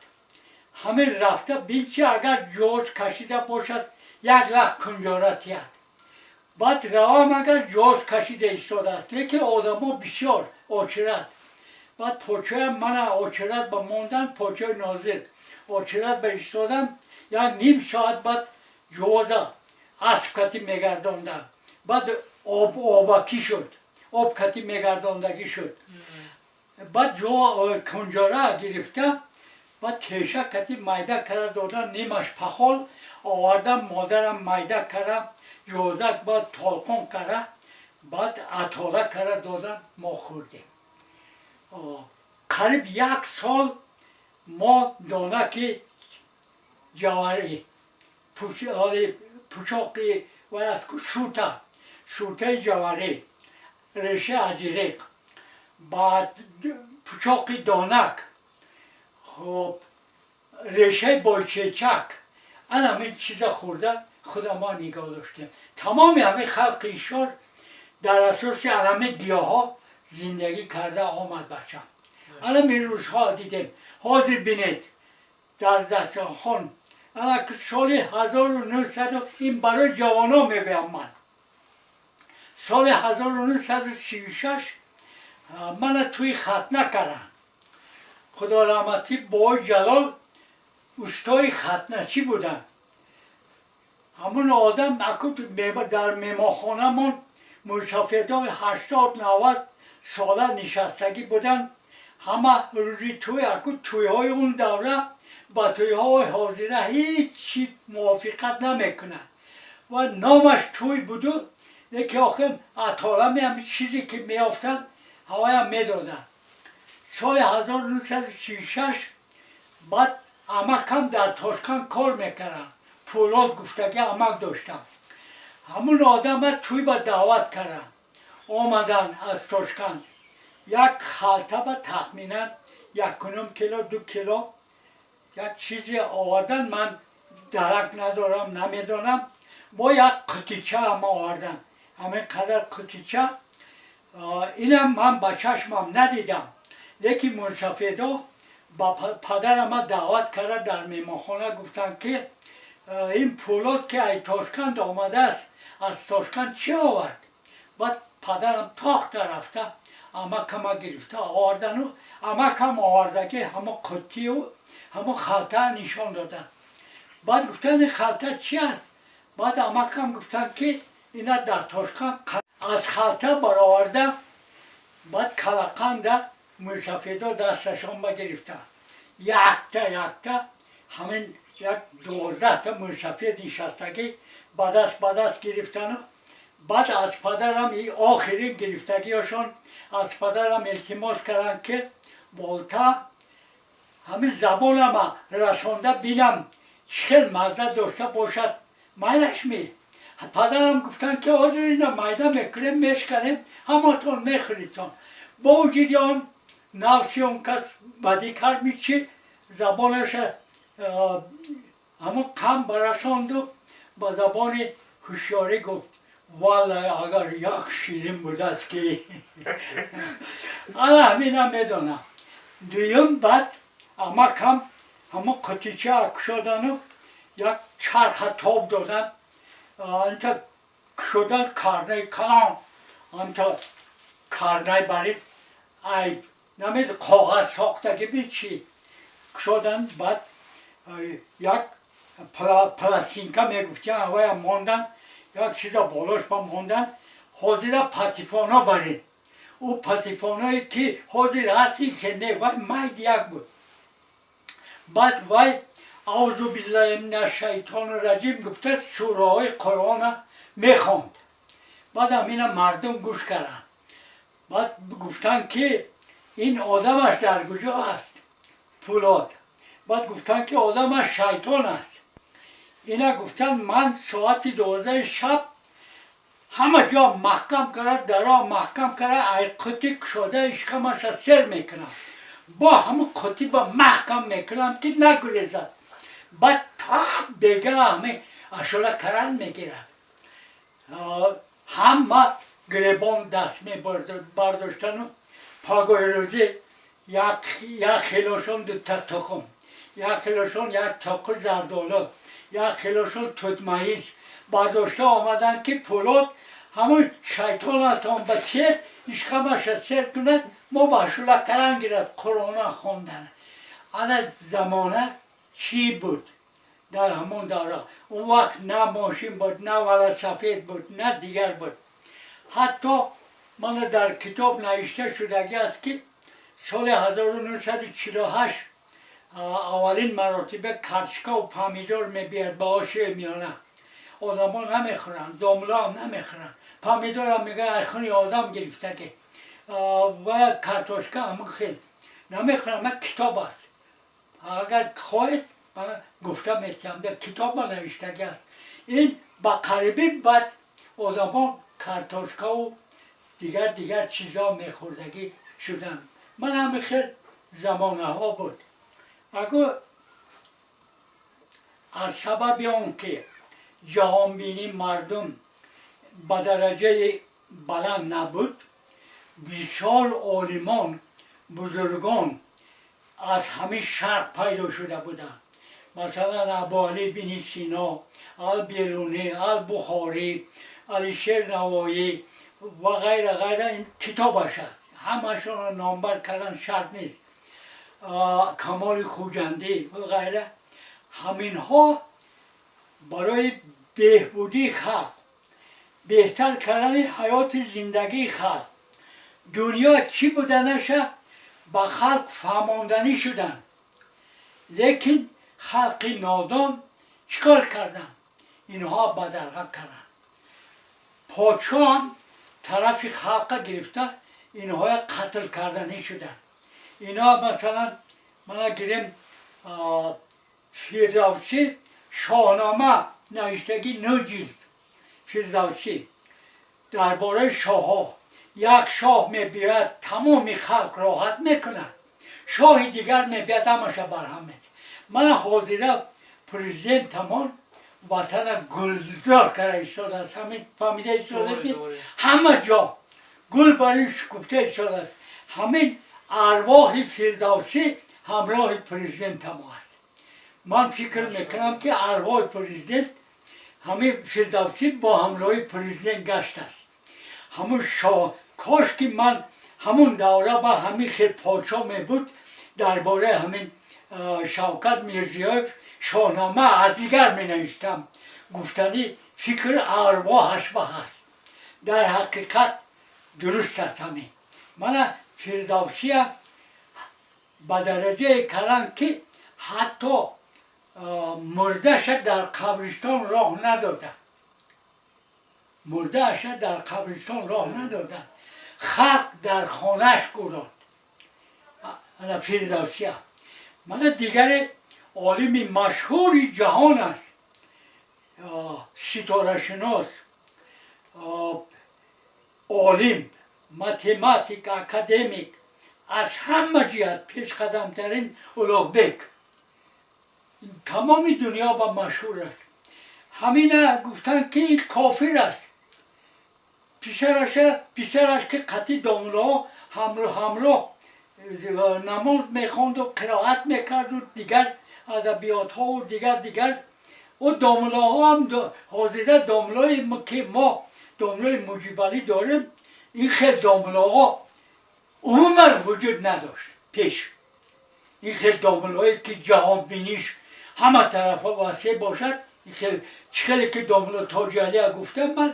ҳамин рафта бин, чи агар ҷоз кашида бошад, як лах кунҷора тияд. Баъд равам, агар ҷоз кашида истодааст, лекин одамо бисёр, очират. Баъд почоям мана очират ба мондан, почои нозир очират ба истодам. Як ним соат баъд ҷоза асп кати мегардондам. Баъд об обакӣ шуд, об кати мегардондагӣ шуд. Баъд ҷо кунҷора гирифта, баъд теша кати майда кара додан, нимаш пахол овардам. Модарам майда кара, ҷозак баъд толқон кара, баъд атола кара додан, мо хӯрдем. Қариб як сол мо донаки ҷаварӣ, пучоқи шута, шутаи ҷаварӣ, решаи азиреқ, баъд пучоқи донак, хоб, решаи бойчечак, ана ҳамин чиза хӯрда, худа мо нигоҳ доштем. Тамоми ҳамин халқи Ишор дар асоси ҳамин гиёҳҳо зиндагӣ карда омад. Бачам, ана ин рӯзҳо дидем. Ҳозир бинед, дар дастархон ана соли 1900, ин барои ҷавонон мегӯям ман, соли 1936 мана тӯи хатна кардам. Худо раҳматӣ, бобои Ҷалол устои хатначӣ буданд. Ҳамун одам аку дар меҳмонхонамон мусофирдои 80-90 сола нишастагӣ буданд. Ҳама рӯзи тӯй, аку тӯйҳои он давра ба тӯйҳои ҳозира ҳеҷ чи мувофиқат намекунад ва номаш тӯй буду, лекин охир атолами ҳами чизе ки меёфтанд, ҳаваям медоданд. Соли 1936 баъд амакам дар Тошканд кор мекардам, Пӯлод гуфтагӣ амак доштам. Ҳамун одама тӯй ба даъват кардам. Омаданд аз Тошканд, як халта ба тахминан 1.5 кило, 2 кило як чизе овардан. Ман дарак надорам, намедонам. Бо як қутича ҳам овардан, ҳамин қадар қутича. Инам ман ба чашмам надидам, лекин мунсафедо ба падарама даъват карда, дар меҳмонхона гуфтанд, ки ин Пӯлод, ки ай Тошканд омадааст, аз Тошканд чӣ овард? Баъд падарам тохта рафта, амакама гирифта овардану амакам овардаги ҳамо қуттию ҳамо халта нишон доданд. Баъд гуфтанд, ин халта чи аст? Баъд амакам гуфтанд, ки ина дар Тошканд аз халта бароварда. Баъд калақанда мӯйсафедо дасташон ба гирифта, якта якта ҳамин як 12 та мӯйсафед нишастагӣ ба даст гирифтану баъд аз падарам охирин гирифтагиашон аз падарам илтимос карданд, ки болта ҳамин забонама расонда бинам, чӣ хел мазза дошта бошад, майлаш ми. Падарам гуфтанд, ки ҳозир ина майда мекунем, мешканем, ҳаматон мехӯритон. Бо вуҷуди он, нафси он кас бадӣ кард, чи забонаша ҳамон қам барасонду ба забони ҳушёрӣ гуфт: «Валла, агар як ширин будааст, ки ана ҳамина медонам». Дуюм, баъд амакам ҳамон қутича кушодану як чарха тоб додан, анта кушодан, карнаи калон, анта карнай барид, ай. Намед коғаз сохтагӣ би чӣ кушодан, баъд як пластинка мегуфтиян, авая мондан, як чиза болош ба мондан. Ҳозира патефоно барин, ӯ патефоное ки ҳозир ҳаст, ин хел не, вай майд як буд. Баъд вай «Аузу биллаҳи мина шайтони раҷим» гуфта, сураҳои Қуръона мехонд. Баъд ҳамина мардум гӯш карданд. Баъд гуфтанд, ки ин одамаш дар куҷо аст, Пулод? Баъд гуфтанд, ки одамаш шайтон аст. Ина гуфтанд, ман соати 12-и шаб ҳама ҷо маҳкам карда, даро маҳкам карда, ай қути кушода ишкамаша сер мекунам, бо ҳамун қути ба маҳкам мекунам, ки нагурезад. Баъд та бега ҳами ашола каран мегирад. Ҳама гиребон даст мебардоштану пагоҳи рӯзӣ як хелошон дута тухм, як хелошон як тоқи зардолу, як хелошон тутмаиз бардошта омаданд, ки Пулод ҳамун шайтонатон ба чиет, ишқамаша сер кунад, мо ба ашула каран гирад Қуръона хондан. Ана замона чӣ буд дар ҳамон давра. Он вақт на мошин буд, на велосипед буд, на дигар буд. Ҳатто мана дар китоб навишта шудагӣ аст, ки соли 1948 аввалин маротиба картошкаву помидор мебияд ба Осиёи Миёна. Одамо намехӯранд, домлаам намехӯранд. Помидорам мегӯяд, ай хуни одам гирифтаги, ва картошка ҳамин хел намехӯранд. Ман китоб аст, агар хоҳед, ман гуфта метиҳам, дар китоба навиштагӣ аст. Ин ба қарибӣ баъд одамон картошкаву дигар дигар чизҳо мехӯрдагӣ шуданд. Ман ҳамин хел замонаҳо буд. Аго аз сабаби он ки ҷаҳонбинии мардум ба дараҷаи баланд набуд, бисёр олимон, бузургон аз ҳамин Шарқ пайдо шуда буданд. Масалан, Абуалӣ ибни Сино, Алберунӣ, Албухорӣ, Алишер Навоӣ ва ғайра, ғайра. Ин китобаш аст, ҳамашонро номбар кардан шарт нест. Камоли Хуҷандӣ ва ғайра. Ҳаминҳо барои беҳбудии халқ, беҳтар кардани ҳаёти зиндагии халқ, дунё чӣ буданаша ба халқ фаҳмонданӣ шуданд. Лекин халқи нодон чӣ кор карданд? Инҳо бадарға карданд. Подшоҳам тарафи халқа гирифта, инҳоя қатл карданӣ шуданд. Инҳо, масалан, мана гирем, Фирдавсӣ Шоҳнома навиштагӣ, нӯ ҷилд. Фирдавсӣ дар бораи шоҳҳо: як шоҳ мебиёяд, тамоми халқ роҳат мекунад, шоҳи дигар мебиёяд, ҳамаша барҳам медиҳад. Мана ҳозира президентамон ватана гулдор карда истодааст. Ҳамин фаҳмида истода, ҳама ҷо гул бар ин шукуфта истодааст. Ҳамин арвоҳи Фирдавсӣ ҳамроҳи президентамо аст. Ман фикр мекунам, ки арвоҳи президент, ҳамин Фирдавсӣ бо ҳамроҳи президент гаштааст. Ҳамун шоҳ, кош ки ман ҳамун давра ба ҳамин хел подшоҳ мебуд, дар бораи ҳамин Шавкат Мирзиёев Шоҳнома аз дигар менавиштам. Гуфтанӣ фикр арвоҳаш ба ҳаст, дар ҳақиқат дуруст аст. Ҳамин мана Фирдавсия ба дараҷае карданд, ки ҳатто мурдаша дар қабристон роҳ надода, мурдааша дар қабристон роҳ надода, халқ дар хонааш гӯронд ана Фирдавсия. Мана дигаре олими машҳури ҷаҳон аст, ситорашинос, олим, математик, академик, аз ҳама ҷиҳат пешқадамтарин Улуғбек тамоми дунё ба машҳур аст. Ҳамина гуфтанд, ки ин кофир аст. Писараша, писараш ки қатъи домулоҳо ҳамроҳ намоз мехонду, қироат мекарду, дигар адабиётҳову дигар дигар. Ӯ домулоҳо ҳам, ҳозира домулои ки мо домулои Муҷибалӣ дорем, ин хел домулоҳо. Умуман вуҷуд надошт пеш. Ин хел домулҳое ки ҷаҳонбиниш ҳама тарафа васеъ бошад, ин хел чӣ хеле ки домуло Тоҷиалия гуфтам ман,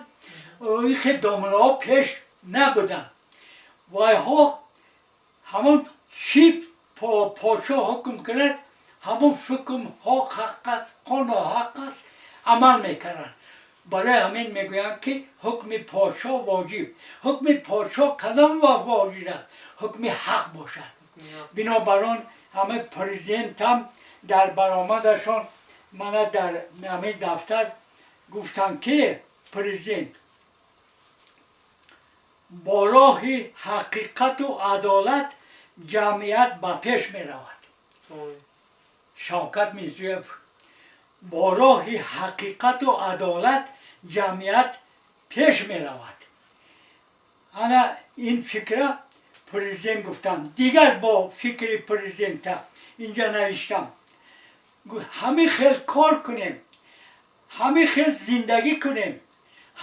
ин хел домулоҳо пеш набуданд. Вайҳо ҳамон чӣ подшоҳ ҳукм кунад, ҳамон ҳукмҳо ҳақ аст, қонун ҳақ аст, амал мекарданд. Барои ҳамин мегӯянд, ки ҳукми подшоҳ воҷиб. Ҳукми подшоҳ кадом вақт воҷиб аст? Ҳукми ҳақ бошад. Бинобар он ҳама президентам дар баромадашон мана дар ҳамин дафтар гуфтанд, ки президент бо роҳи ҳақиқату адолат ҷамъият ба пеш меравад. Шавкат Мирзиёев: бо роҳи ҳақиқату адолат ҷамъият пеш меравад. Ана ин фикра президент гуфтанд. Дигар бо фикри президента инҷа навиштам: ҳамин хел кор кунем, ҳамин хел зиндагӣ кунем,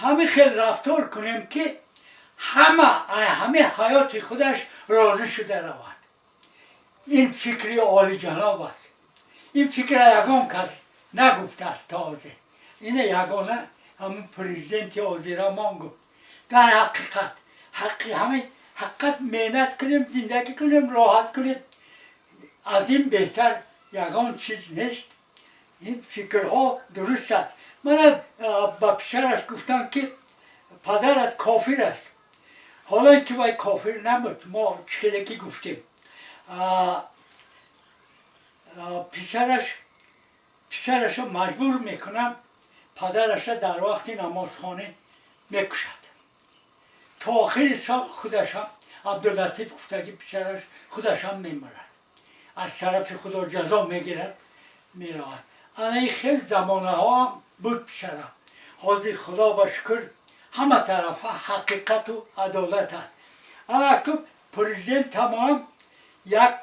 ҳамин хел рафтор кунем, ки ҳама ҳамин ҳаёти худаш розӣ шуда равад. Ин фикри олиҷаноб аст. Ин фикра ягон кас нагуфтааст то ҳозир. Ина ягона ҳамин президенти ҳозирамон гуфт. Дар ҳақиқат ҳамин ҳақиқат меҳнат кунем, зиндагӣ кунем, роҳат кунем, аз ин беҳтар ягон чиз нест. Ин фикрҳо дуруст аст. Мана ба писараш гуфтам, ки падарат кофир аст. Ҳоло ки вай кофир набуд, мо чӣ хеле ки гуфтем, писарашро маҷбур мекунанд, падараша дар вақти намозхонӣ мекушад. То охири сол худашам, Абдулатиф гуфтаги писараш, худашам мемирад, аз тарафи Худо ҷазо мегирад, меравад. Ана ин хел замонаҳоам буд, писарам. Ҳозир, Худо ба шукр, ҳама тарафа ҳақиқату адолат аст. Ана ку президент тамом як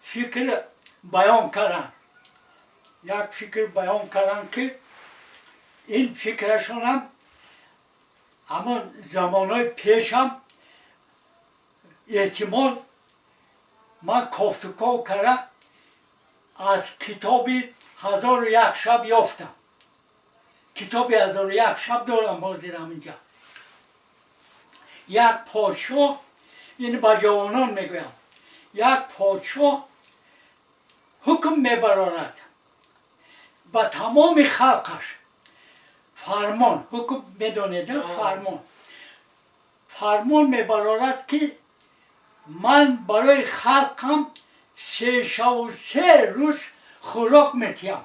фикр баён карданд, як фикр баён карданд, ки ин фикрашонам ҳамон замонҳои пешам эҳтимол ман кофтуков карда аз китоби «1101 шаб» ёфтам. Китоби «1101 шаб» дорам ҳозир ҳаминҷа. Як подшоҳ, ин ба ҷавонон мегӯям, як подшоҳ ҳукм мебарорад ба тамоми халқаш, фармон. Ҳукм медонед, фармон. Фармон мебарорад, ки ман барои халқам 3 шаву 3 рӯз хӯрок метиҳам.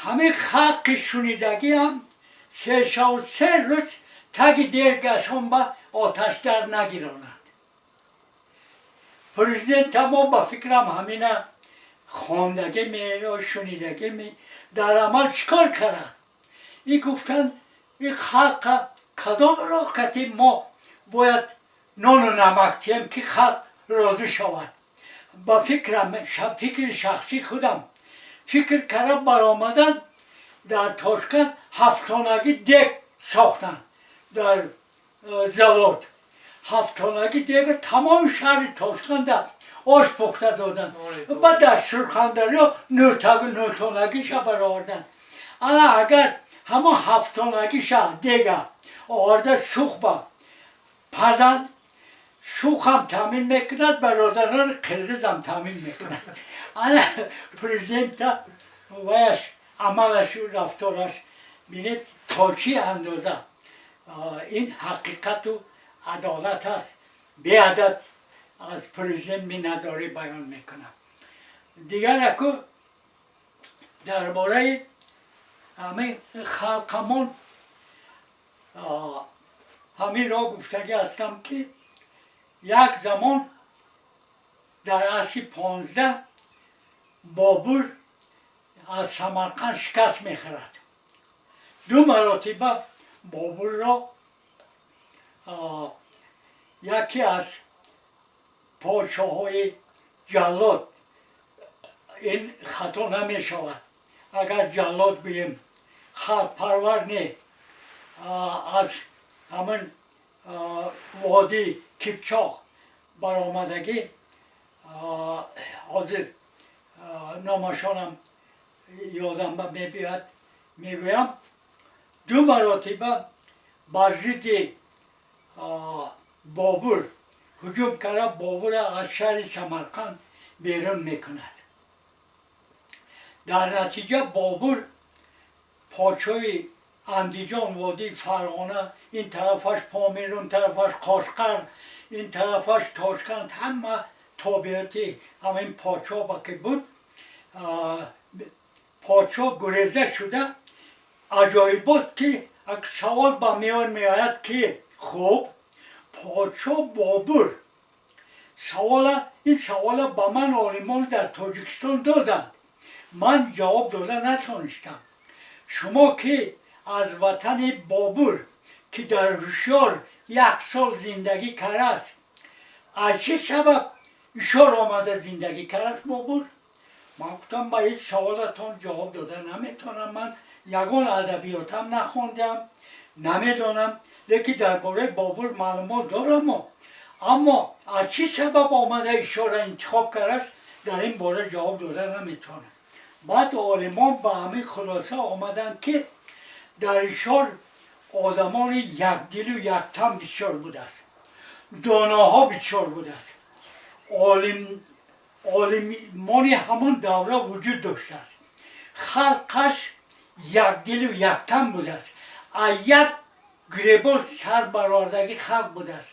Ҳамин халқи шунидагиам 3 шаву 3 рӯз таги дергашон ба оташ дар нагиронад. Президента мо ба фикрам ҳамина хондагӣ ме ё шунидагӣ ме, дар амал чӣ кор карданд? И гуфтанд: ин халқа кадом роҳ кати мо бояд нону намак тиҳем, ки халқ розӣ шавад? Ба фикрам, фикри шахсии худам, фикр карда баромадан, дар Тошканд ҳафтонагӣ дег сохтанд дар завод. Ҳафтонагӣ дега тамоми шаҳри Тошканда ош пухта доданд. Баъд дар Сурхандарё нӯтонагиша бароварданд. Ана агар ҳамон ҳафтонагиша дега оварда сухба пазанд, сухам таъмин мекунад, бародарони қирғизам таъмин мекунад. Ана президента ваяш, амалашу рафтораш бинед, то чӣ андоза ин ҳақиқату адолат аст. Беадад аз президент миннатдорӣ баён мекунам. Дигар аку дар бораи ҳамин халқамон ҳаминро гуфтагӣ ҳастам, ки як замон дар асри 15 Бобур аз Самарқанд шикаст мехӯрад. Ду маротиба Бобурро яке аз подшоҳои ҷаллод, ин хато намешавад агар ҷаллод гӯем, халқпарвар не, аз ҳамин Водии Кипчоқ баромадагӣ, ҳозир номашонам ёдам ба мебиёяд, мегӯям, ду маротиба бар зидди Бобур ҳуҷум карда, Бобурро аз шаҳри Самарқанд берун мекунад. Дар натиҷа Бобур подшоҳи Андиҷон, водии Фарғона, ин тарафаш Помир, он тарафаш Қошқар, ин тарафаш Тошканд, ҳама тобеияти ҳамин подшоҳ ба ки буд, подшоҳ гуреза шуда. Аҷоибот, ки савол ба миён меояд, ки хуб, подшоҳ Бобур, савола, ин савола ба ман олимон дар Тоҷикистон доданд, ман ҷавоб дода натонистам. Шумо ки аз ватани Бобур, ки дар Ҳушёр як сол зиндагӣ кардааст, аз чӣ сабаб Ҳушёр омада зиндагӣ кардааст Бобур? Ман гуфтам, ба ин саволатон ҷавоб дода наметавонам, ман ягон адабиётам нахондам, намедонам, лекин дар бораи Бобур маълумот дорамо, аммо аз чӣ сабаб омада Ҳишорро интихоб кардааст, дар ин бора ҷавоб дода наметавонам. Баъд олимон ба ҳамин хулоса омаданд, ки дар Ҳишор одамони якдилу яктан бисёр будааст, доноҳо бисёр будааст, олимони ҳамон давра вуҷуд доштааст, халқаш якдилу яктан будааст, аз як гиребон сар баровардагӣ халқ будааст,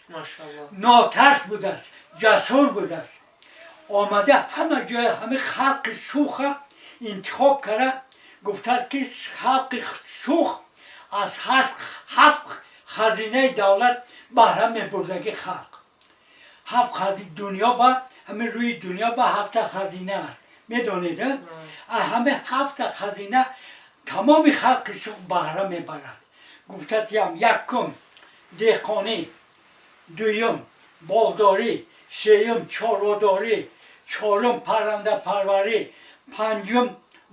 нотарс будааст, ҷасур будааст. Омада ҳама ҷоя ҳамин халқи Суха интихоб карда, гуфтад, ки халқи Сух аз ҳафт хазинаи давлат баҳра мебурдагӣ халқ. Ҳафт хази дунё ба ҳамин рӯи дунё ба ҳафта хазина аст, медонед? Аз ҳамин ҳафта хазина тамоми халқи Сух баҳра мебарад. Гуфтатиям: якум деҳқонӣ, дуюм боғдорӣ, сеюм чорводорӣ, чорум паррандапарварӣ, панҷум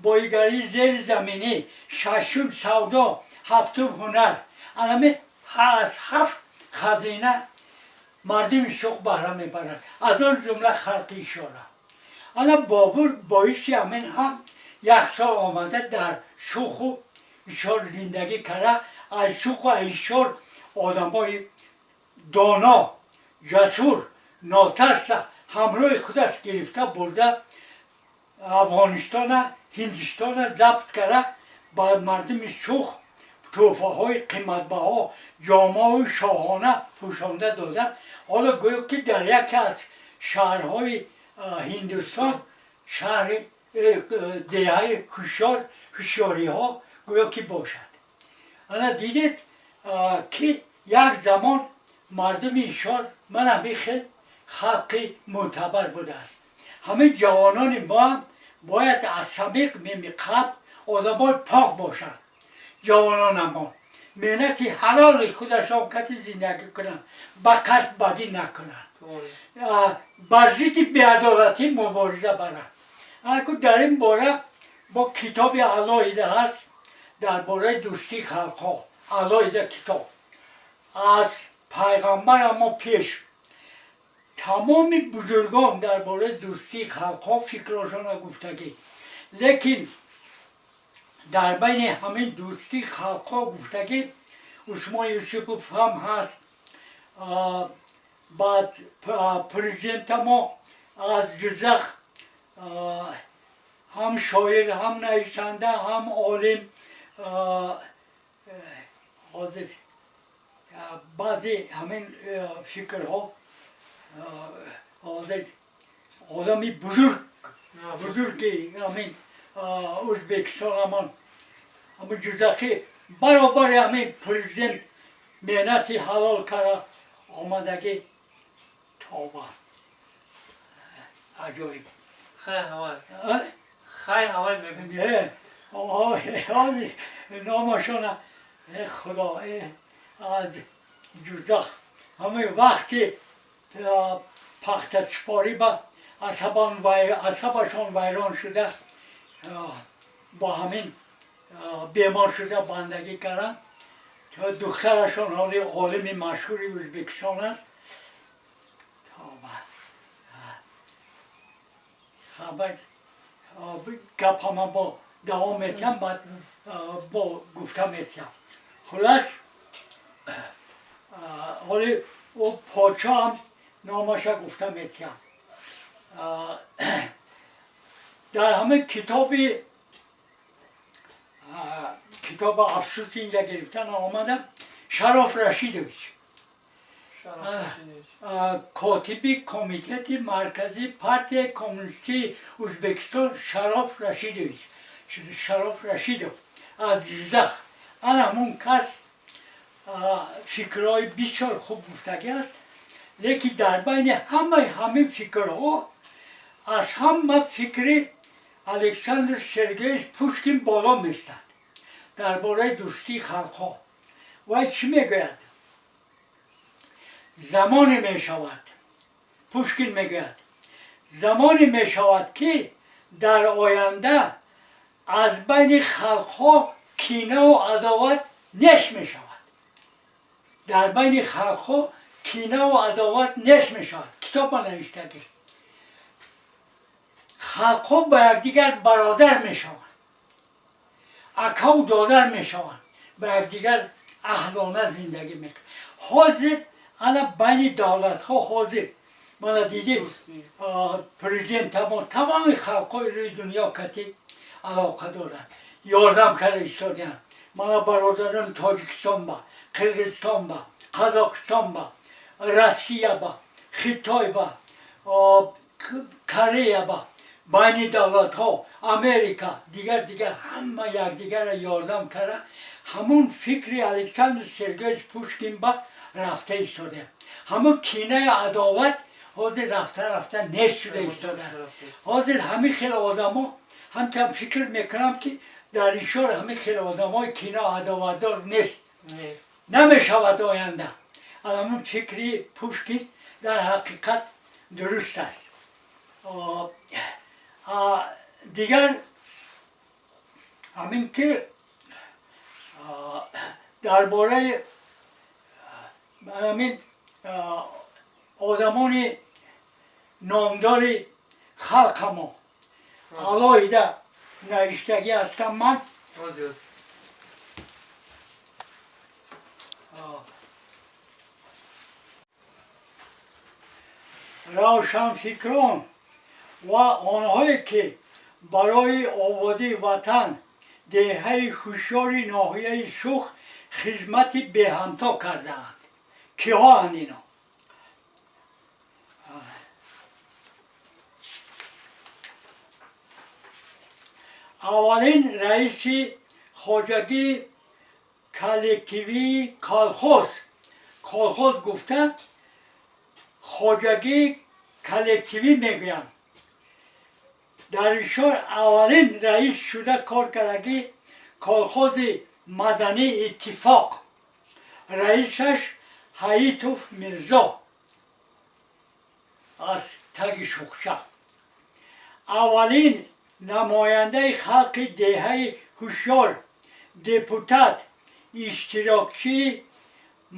боигарии зеризаминӣ, шашум савдо, ҳафтум ҳунар. Анами аз ҳафт хазина мардуми Сух баҳра мебарад, аз он ҷумла халқи Ишора. Ана Бобур боиси ҳамин ҳам як сол омада дар Суху Ишор зиндагӣ карда, аз Суху Ишор одамои доно, ҷасур, нотарса ҳамроҳи худаш гирифта бурда, Афғонистона, Ҳиндистона забт карда, ба мардуми Сух тӯҳфаҳои қиматбаҳо, ҷомаҳои шоҳона пӯшонда дода. Ҳоло гӯё ки дар яке аз шаҳрҳои Ҳиндустон, шаҳри деҳаи Ҳушёр, ҳушёриҳо гӯё ки бошад. Ана дидед, ки як замон мардуми Ишор мана бихел халқи мӯътабар будааст. Ҳамин ҷавонони мо ҳам бояд аз самиқ мими қалб одамои пок бошанд. Ҷавононамон меҳнати ҳалоли худашон кати зиндагӣ кунанд, ба кас бадӣ накунанд, бар зидди беадолатӣ мубориза баранд. Аку дар ин бора бо китоби алоҳида ҳаст, дар бораи дӯстии халқҳо алоҳида китоб. Аз пайғамбара мо пеш тамоми бузургон дар бораи дӯстии халқҳо фикрҳошонро гуфтагӣ, лекин дар байни ҳамин дӯстии халқҳо гуфтагӣ Усмон Юсупов ҳам ҳаст, баъд президентамо аз Ҷиззах, ҳам шоир, ҳам нависанда, ҳам олим. Ҳозир баъзе ҳамин фикрҳо, ҳозир одами бузург, бузурги ҳамин Ӯзбекистон, ҳамон ҳамин ҷиззахӣ баробари ҳамин президент меҳнати ҳалол карда омадагӣ. Тоба, аҷоиб. Хай ҳавай. Хай ҳавай мегӯ. Ҳозир номашона, худо, аз Ҷиззах ҳамин вақти пахтасупорӣ ба асабашон вайрон шуда, бо ҳамин бемор шуда бандагӣ карданд. Духтарашон ҳоли олими машҳури Ӯзбекистон аст. Гапама бо давом метиҳам, баъд бо гуфта метиҳам. Хулас, ҳоли ӯ подшоҳам номаша гуфта метиҳам. Дар ҳамин китоби китоба афсӯс инҷа гирифта наомада. Шароф Рашидович, котиби Комитети Марказии Партияи Коммунистии Ӯзбекистон, Шароф Рашидович, Шароф Рашидов аз Ҷиззах. Ана ҳамун кас фикрҳои бисёр хуб гуфтагӣ аст, лекин дар байни ҳамаи ҳамин фикрҳо аз ҳама фикри Александр Сергеевич Пушкин боло местад дар бораи дӯстии халқҳо. Вай чӣ мегӯяд? Замоне мешавад, Пушкин мегӯяд, замоне мешавад, ки дар оянда аз байни халқҳо кинаву адоват нест мешавад. Дар байни халқҳо кинаву адоват нест мешавад. Китоба навиштагист. Халқҳо ба якдигар бародар мешаванд, акаву додар мешаванд, ба якдигар аҳлона зиндагӣ мекунанд. Ҳозир ана байни давлатҳо ҳозир мана дидӣ, президентамо тамоми халқҳои рӯи дунё кати алоқа дорад, ёрдам карда истодианд. Мана бародарон Тоҷикистон ба, Қирғизистон ба, Қазоқистон ба, Россия ба, Хитой ба, Корея ба, байни давлатҳо, Америка, дигар дигар, ҳама якдигарро ёрдам карда, ҳамун фикри Александр Сергеевич Пушкин ба рафта истодаям. Ҳамун кинаю адоват ҳозир рафта рафта нест шуда истодааст. Ҳозир ҳамин хел одамо ҳамчан фикр мекунам, ки дар ишор ҳамин хел одамои кина адоватдор нест, намешавад оянда. Ҳамун фикри Пушкин дар ҳақиқат дуруст аст. Дигар ҳамин ки дар бораи ҳамин одамони номдори халқамо алоҳида навиштагӣ ҳастам ман. Равшанфикрон ва онҳое ки барои ободии ватан, деҳаи ҳушёри ноҳияи Суғд хизмати беҳамто кардаанд. Киҳоанд ино? Аввалин раиси хоҷагии коллективии колхоз, колхоз гуфта хоҷагии коллективӣ мегӯянд. Дар ишор аввалин раис шуда кор кардагӣ колхози мадании Иттифоқ, раисаш Ҳаитов Мирзо аз таги Шухша. Аввалин намояндаи халқи деҳаи Ҳушёр, депутат, иштирокчии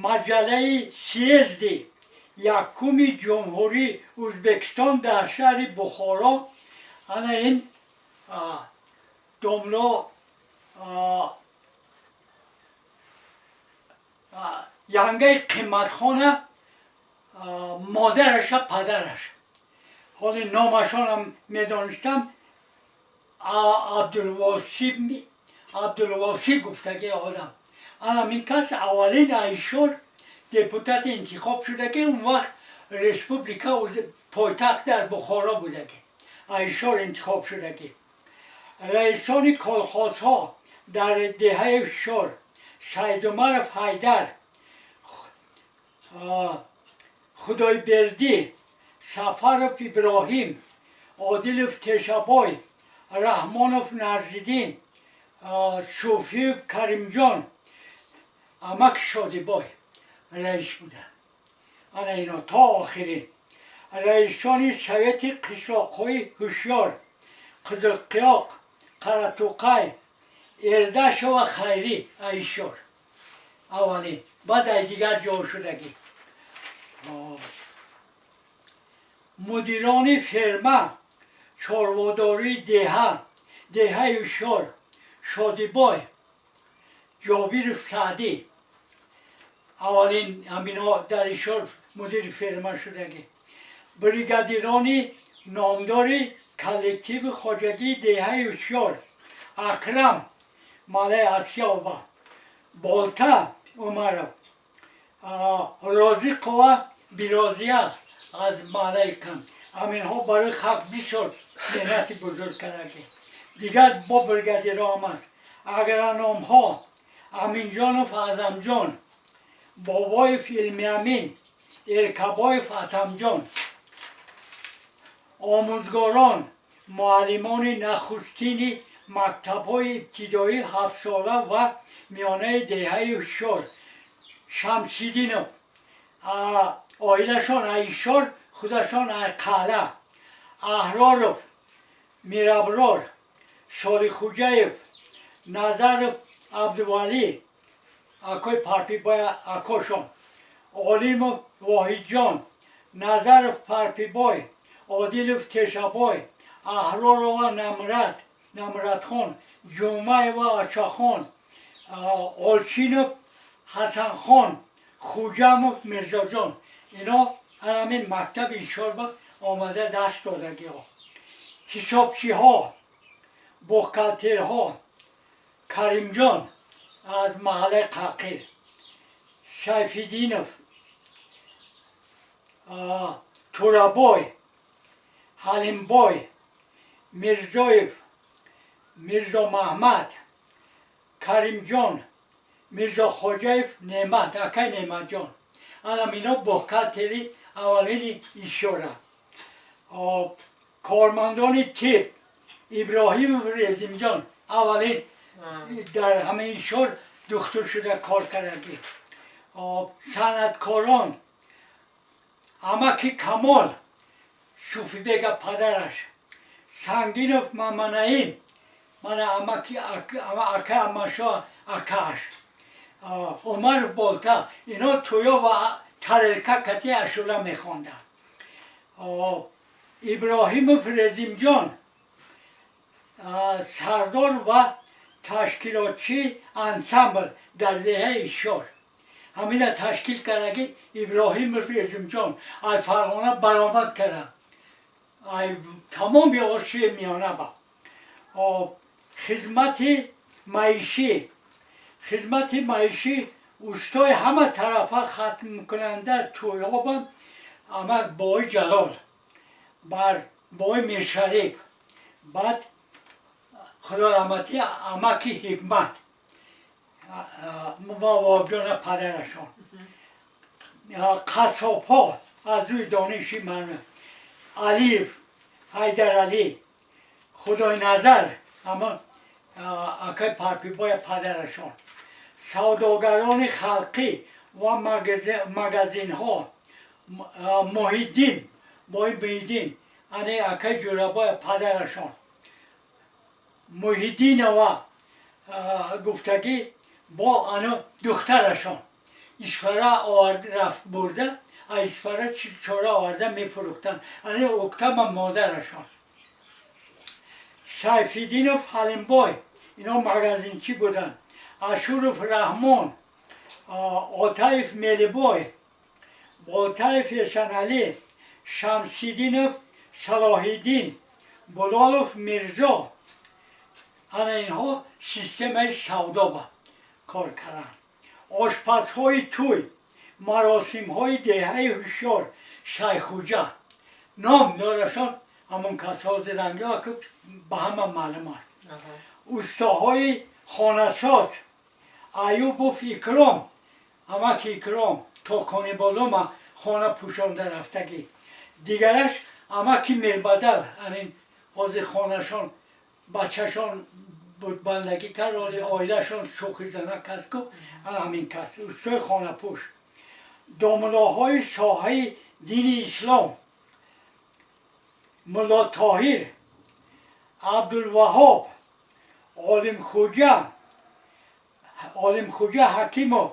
маҷаллаи съезди якуми Ҷумҳурии Ӯзбекистон дар шаҳри Бухоро, ана ин домло янгаи Қиматхона, модараша, падараш, ҳоли номашонам медонистам, Абдулвосӣ гуфтаги одам. Анам ин кас аввалин айшор депутати интихоб шудаги. Он вақт республика пойтахт дар Бухоро будаги, айшор интихоб шудаги. Раисони колхозҳо дар деҳаи Ҳушёр: Сайдумаров Ҳайдар, Худойбердӣ, Сафаров Иброҳим, Одилов Тешабой, Раҳмонов Нарзиддин, Суфиев Каримҷон, амаки Шодибой раис буданд. Ана ино то охирин. Раисони совети қишлоқҳои Ҳушёр: Қизилқиёқ, Қаратуқай, Эрдашова Хайрӣ айшор. Аввалин, баъд ай дигар ҷо шудагӣ. Мудирони ферма, чорводории деҳа, деҳаи Ҳушёр: Шодибой Ҷобиров Саъдӣ, аввалин ҳамино дар Ҳишор мудири ферма шудагӣ. Бригадирони номдори коллективи хоҷагии деҳаи Ҳушёр: Акрам, маҳаллаи Асиёба, Болта Умаров, Розиқова Бирозия аз маҳаллаи Кан. Ҳаминҳо барои халқ бисёр меҳнати бузург кардагӣ. Дигар бо бригадирҳо ҳам аст. Агрономҳо: Аминҷонов Аъзамҷон, Бобоев Илмиамин, Эркабоев Атамҷон. Омӯзгорон, муаллимони нахустини мактабҳои ибтидоӣ, ҳафтсола ва миёнаи деҳаи Ҳушёр: Шамсиддинов, оилашон ай Ҳишор, худашон ай Қалъа, Аҳроров Мираброр, Солихӯҷаев Назаров Абдувалӣ, акои Парпибой акошон, Олимов Воҳидҷон, Назаров Парпибой, Одилов Тешабой, Аҳророва Намрат, Намратхон, Ҷумаева Ачахон, Олчинов Ҳасанхон, Хуҷамов Мирзоҷон. Ино ҳамин мактаби Ҳишорба омада дарс додагиҳо. Ҳисобчиҳо, бухгалтерҳо: Каримҷон аз маҳаллаи Қақир, Сайфиддинов Турабой, Ҳалимбой Мирзоев, Мирзомаҳмад, Каримҷон Мирзохоҷаев, Неъмат, акай Неъматҷон. Анам ино бухгалтери аввалини Ҳишора. Кормандони тиб: Иброҳимов Резимҷон, аввалин дар ҳамаи Ҳишор духтур шуда кор кардагӣ. Санъаткорон: амаки Камол Суфибега падараш, Сангинов Маманаим, мана амаки, ака Амашо акааш, Умаров Болта. Ино тӯё ва тарелка кати ашула мехонданд. Иброҳимов Резимҷон, сардор ва ташкилотчии ансамбл дар деҳаи Ҳишор. Ҳамина ташкил кардагӣ Иброҳимов Резимҷон. Ай Фарғона баромад карда ай тамоми Осиёи Миёна ба хизмати маишӣ. Хизмати маишӣ, устои ҳама тарафа хатмкунанда тӯйҳоба амак Бои Ҷалол, бар Бои Миршариф, баъд, худо раҳматӣ, амаки Ҳикмат, Бобоҷона падарашон. Қассобҳо аз рӯи дониши ман: Алиев Ҳайдаралӣ, Худойназар, ама акаи Парпибоя падарашон. Савдогарони халқӣ ва магазинҳо: Муҳиддин, бои Муҳиддин, ани акаи Ҷӯрабоя падарашон, Муҳиддинова гуфтагӣ бо ано духтарашон Исфара овард, рафт бурда, а Исфара чора оварда мефурӯхтанд, ани Уктама модарашон. Сайфиддинов Ҳалимбой, ино магазинчӣ буданд. Ашуров Раҳмон, Отаев Мелибой, Болтаев Эсаналӣ, Шамсиддинов Салоҳиддин, Булолов Мирзо. Ана инҳо системаи савдоба кор карданд. Ошпазҳои тӯй, маросимҳои деҳаи Ҳушёр: Шайхуҷа, ном дорашон, ҳамон касҳо зирангиҳо ки ба ҳама маълум аст. Устоҳои хонасоз: Аюбов Икром, амаки Икром, то Конибодома хона пӯшонда рафтагӣ. Дигараш амаки Мирбадал, ҳамин ҳозир хонашон бачашон буд, бандагӣ кард, оли оилашон шӯхи занак аст ку, ҳамин кас устои хонапӯш. Домулоҳои соҳаи дини ислом: Мулло Тоҳир, Абдулваҳоб, Олимхуҷа, Олимхуҷа Ҳакимов.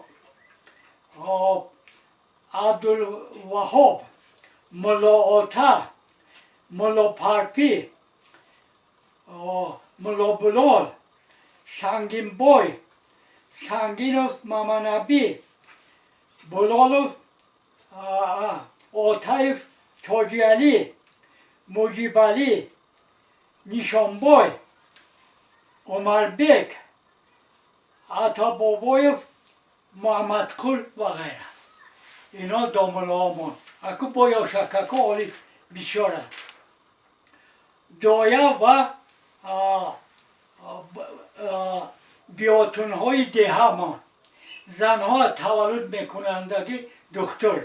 Абдулваҳоб, Мулло Ота, Мулло Парпӣ, Мулло Булол, Сангинбой, Сангинов Маманабӣ, Булолов Отаев, Тоҷиалӣ, Муҷибалӣ, Нишонбой, Умарбек, Атабобоев, Муҳаммадқул ва ғайра. Ино домуллоомон. Аку бо ёшакако оли бисёранд. Доя ва биётунҳои деҳамон, занҳо таваллуд мекунандагӣ, духтур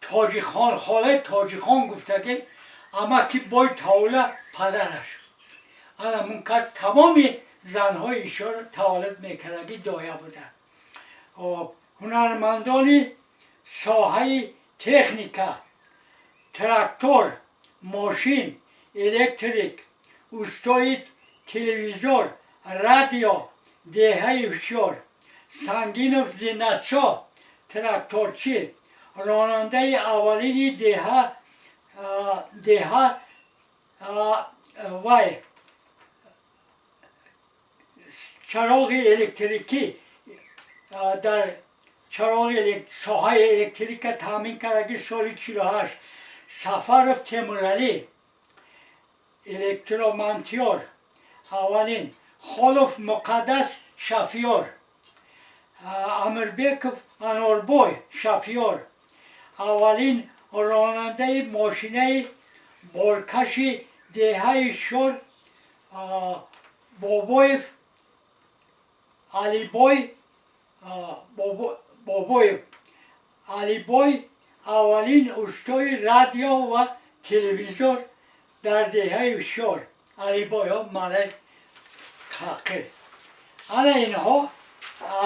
Тоҷихон, холаи Тоҷихон гуфтагӣ, амаки бой Тавла, падараш анамун кас тамоми занҳои ишора таваллуд мекардагӣ, доя буданд. Ҳунармандони соҳаи техника, трактор, мошин, электрик, устои телевизор, радио деҳаи Ҳушёр: Сангинов Зинатшоҳ, тракторчӣ, ронандаи аввалини деҳа вай чароғи электрикӣ дар чароғи соҳаи электрика таъмин кардаги соли 48, Сафаров Темуралӣ, электромонтёр аввалин, Холов Муқаддас, шофёр, Амирбеков Анорбой, шофёр, аввалин ронандаи мошинаи боркаши деҳаи Шор, Бобоев Алибой, Бобоев Алибой, аввалин устои радио ва телевизор дар деҳаи Ҳушёр, Алибойҳо малай ҳақир. Ана инҳо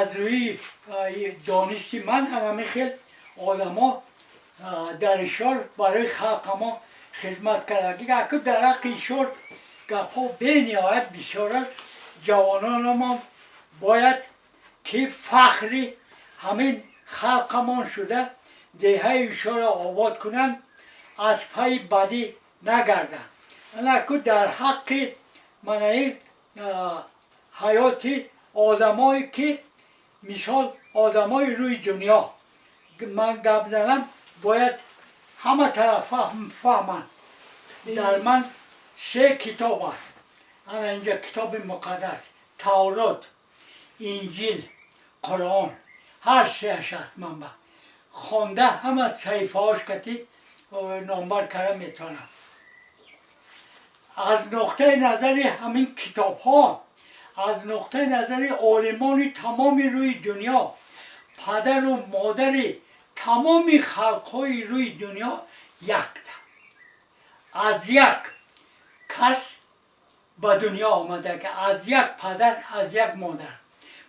аз рӯи донисти ман ҳамин хел одамо дар Ишор барои халқамо хизмат кардаги. Аку дар ҳаққи Ишор гапҳо бениҳоят бисёр аст. Ҷавонономон бояд ки фахри ҳамин халқамон шуда, деҳаи Ишорро обод кунанд, аз пайи бадӣ нагарданд. Анаку дар ҳаққи манаи ҳаёти одамое ки мисол одамои рӯи дунё ман гап занам, бояд ҳама тараф фаҳманд. Дар ман се китоб аст. Ана инҷа китоби муқаддас, Таврот, Инҷил, Қуръон, ҳар сеаш аст. Ман ба хонда ҳама саҳифаҳош кати номбар карда метавонам. Аз нуқтаи назари ҳамин китобҳо, аз нуқтаи назари олимони тамоми рӯи дунё, падару модари тамоми халқҳои рӯи дунё якта, аз як кас ба дунё омада, ки аз як падар, аз як модар,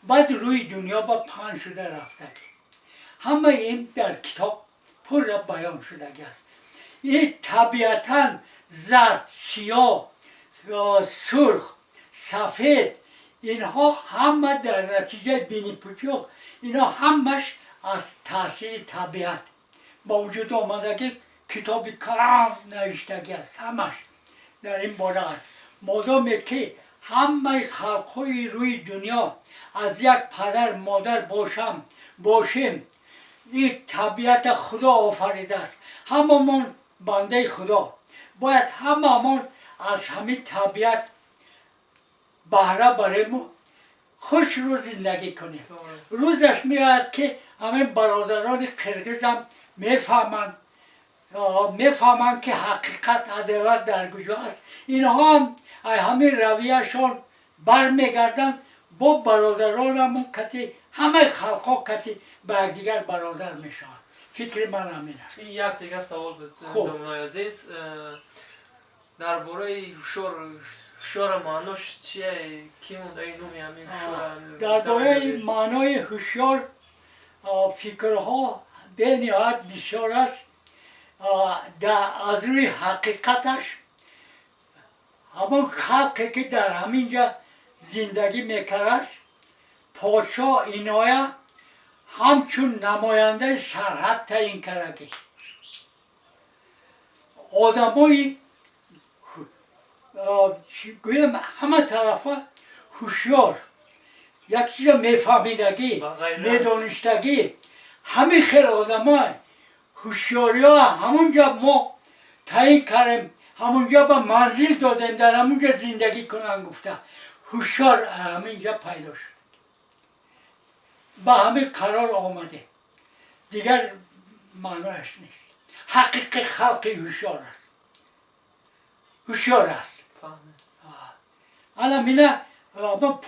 баъд рӯи дунё ба паҳн шуда рафтагӣ. Ҳамаи ин дар китоб пурра баён шудагӣ аст. И табиатан зард, сиёҳ, сурх, сафед, инҳо ҳама дар натиҷаи бинипӯчиҳо, инҳо ҳамаш аз таъсири табиат ба вуҷуд омадагӣ. Китоби калон навиштагӣ аст, ҳамаш дар ин бора аст. Модоме ки ҳамаи халқҳои рӯи дунё аз як падар модар бошем, ин табиата Худо офаридааст, ҳамамон бандаи Худо, бояд ҳамамон аз ҳамин табиат баҳра барему хушрӯ зиндагӣ кунем. Рӯзаш меояд, ки ҳамин бародарони қирғизам мефаҳманд, ки ҳақиқат, адолат дар куҷо аст. Инҳо ҳам ҳамин равияшон бармегарданд, бо бародаронамон кати, ҳамаи халқҳо кати ба якдигар бародар мешаванд. Фикри ман ҳамин аст. Ин як дига савол буд, домои азиз, дар бораи Ҳушёр. Ҳушёра маънош чие? Ки мондаи номи ҳамин Ҳушёра? Дар бораи маънои Ҳушёр фикрҳо бениҳоят бисёр аст. Аз рӯи ҳақиқаташ, ҳамон халқе ки дар ҳамин ҷа зиндагӣ мекардааст, подшоҳ Иноя. Ҳамчун намояндаи сарҳад таъин кардагӣ. Одамои, гӯям, ҳама тарафа ҳушёр, як чиза мефаҳмидагӣ, медонистагӣ, ҳамин хел одамои ҳушёриҳо ҳамунҷа мо таъин кардем, ҳамунҷа ба манзил додем, дар ҳамунҷа зиндагӣ кунанд гуфта. Ҳушёр ҳаминҷа пайдо шуд. Ба ҳамин қарор омадем. Дигар маънояш нест. Ҳақиқи халқи ҳушёр аст. Ҳушёр аст. Ана мина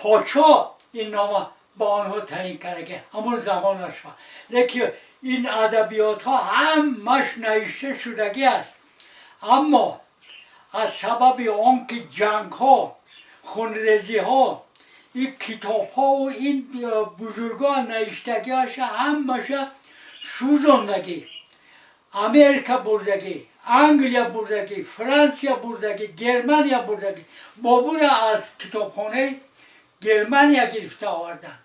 подшоҳ ин нома ба онҳо таъин карда, ки ҳамон замонаш. Лекин ин адабиётҳо ҳамаш навишта шудагӣ аст, аммо аз сабаби он ки ҷангҳо, хунрезиҳо, ин китобҳову ин бузургон навиштагиаша ҳамаша сӯзондагӣ. Америка бурдагӣ, Англия бурдагӣ, Франсия бурдагӣ, Германия бурдагӣ. Бобура аз китобхонаи Германия гирифта оварданд.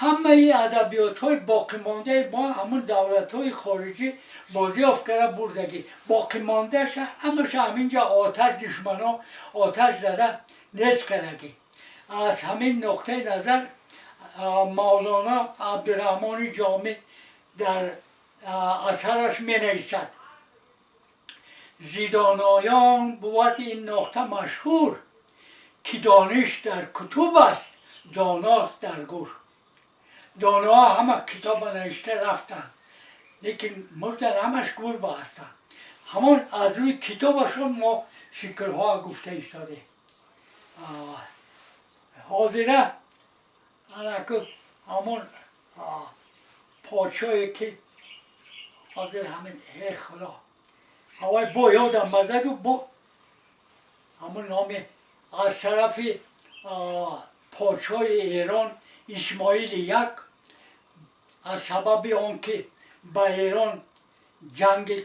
Ҳамаи адабиётҳои боқимондаи мо ҳамун давлатҳои хориҷӣ бозёфт карда бурдагӣ. Боқимондаша ҳамаша ҳаминҷа оташ, душмано оташ зада нест кардагӣ. Аз ҳамин нуқтаи назар Мавлоно Абдураҳмони Ҷомӣ дар асараш менависад: зи доноён бувад ин нуқта машҳур, ки дониш дар кутуб аст, доност дар гур. Доноҳо ҳама китоба навишта рафтанд, лекин мурдан, ҳамаш гурба ҳастанд. Ҳамон аз рӯи китобашон мо фикрҳо гуфта истодем. Ҳозира анаку ҳамон подшоҳе ки ҳозир ҳамин, э худо, ҳавай бо ёдам базаду бо ҳамон номи аз тарафи подшоҳи Эрон Исмоили як, аз сабаби он ки ба Эрон ҷанги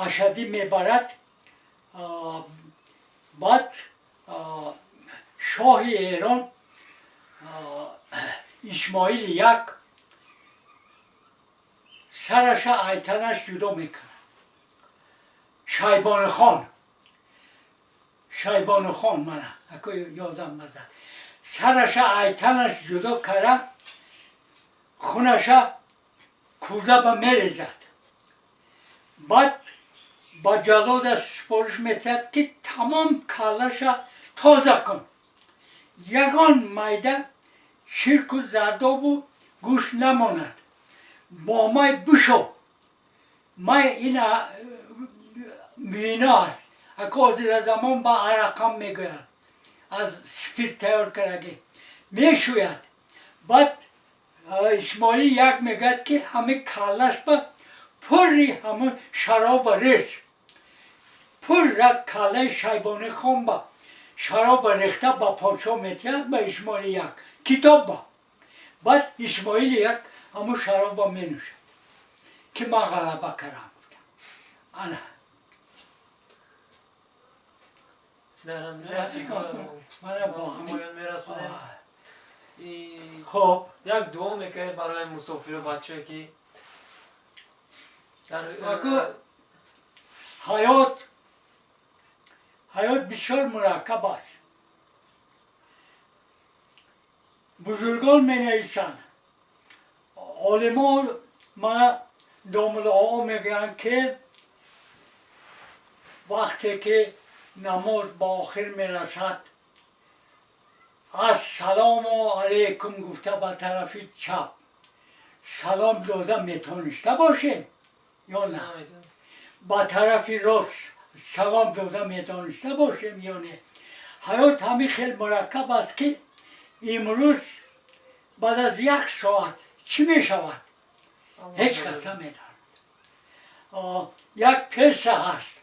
ашадӣ мебарад, баъд шоҳи Эрон Исмоили як сараша ай танаш ҷудо мекунад. Шайбонихон, Шайбонихон, мана ако ёдам назад, сараша ай танаш ҷудо кара, хунаша кӯзаба мерезад. Баъд ба ҷаллода супориш метиҳад, ки тамом каллаша тоза кун, ягон майда чирку зардобу гӯшт намонад, бо май бишо. Май ина мино аст, ако ҳозира замон ба арақам мегӯянд, аз спирт тайёр кардагӣ, мешӯяд. Баъд Исмоил як мегӯяд, ки ҳамин каллаш ба пурри ҳамун шароба рез. Пурра каллаи Шайбонӣ хон ба шароба рехта ба подшоҳ метиҳад, ба Исмоили як, китоб ба. Баъд Исмоили як ҳамун шароба менӯшад, ки ман ғалаба кардам. Ана. Дар ҳамҷа мана бо ҳамин мерасонем. Хоб. Як дуо мекардед барои мусофиру бачае ки Ҳаёт бисёр мураккаб аст. Бузургон менависанд, олимон, мана домулоҳо мегӯянд, ки вақте ки намоз ба охир мерасад, ассалому алайкум гуфта ба тарафи чап салом дода метониста бошем ё на, ба тарафи рост салом дода метониста бошем ё не. Ҳаёт ҳамин хел мураккаб аст, ки имрӯз баъд аз як соат чӣ мешавад, ҳеҷ кас намедонад. Як пьеса ҳаст.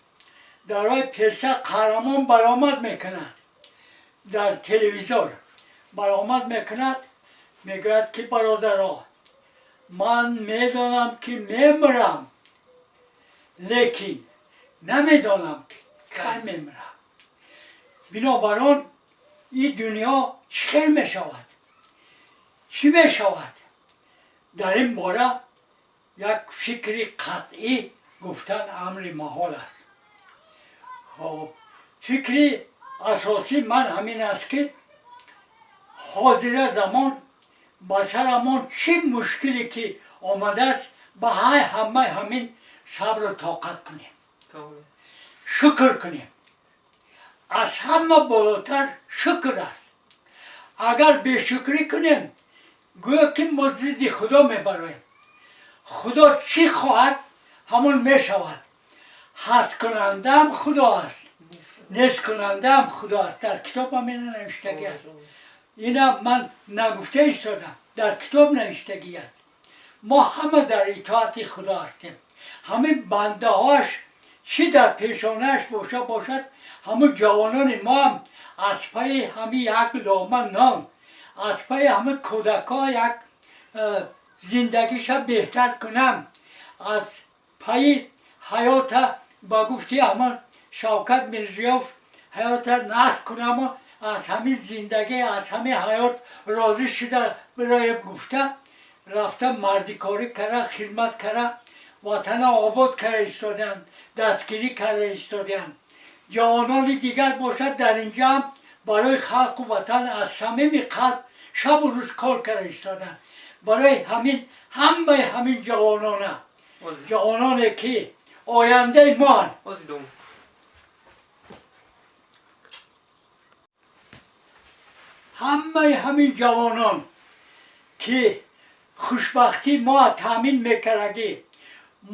Дар ои пьеса қаҳрамон баромад мекунад, дар телевизор баромад мекунад, мегӯяд, ки бародаро, ман медонам, ки мемирам, лекин намедонам, ки кай мемирам. Бинобар он ин дунё чӣ хел мешавад, чӣ мешавад. Дар ин бора як фикри қатъӣ гуфтан амри маҳол аст. Хоб, фикри асосии ман ҳамин аст, ки ҳозира замон ба сарамон чӣ мушкиле ки омадааст, ба ҳамаи ҳамин сабру тоқат кунем, шукр кунем. Аз ҳама болотар шукр аст. Агар бешукрӣ кунем, гӯё ки мо зидди Худо мебароем. Худо чӣ хоҳад, ҳамон мешавад. Ҳасткунандаам Худо аст, несткунандаам Худо аст. Дар китоб ҳам ина навиштагӣ аст. Ина ман нагуфта истодам, дар китоб навиштагӣ аст. Мо ҳама дар итоати Худо ҳастем. Ҳамин бандаҳоаш чӣ дар пешонааш боша бошад, ҳамун ҷавонони мо ҳам аз пайи ҳамин як лома нон, аз пайи ҳамин кӯдакҳо як зиндагиша беҳтар кунам, аз пайи ҳаёта, ба гуфти ҳамон Шавкат Мирзиёев, ҳаёта насб кунаму аз ҳамин зиндагӣ, аз ҳамин ҳаёт розӣ шуда бироем гуфта, рафта мардикорӣ кара, хизмат кара, ватана обод кара истодаанд, дастгирӣ карда истодаанд. Ҷавонони дигар бошад, дар инҷаам барои халқу ватан аз самими қалб шабу рӯз кор карда истодаанд. Барои ҳамин ҳамаи ҳамин ҷавонона, ҷавононе ки ояндаи моанд, ҳамаи ҳамин ҷавонон ки хушбахтии мо таъмин мекардагӣ,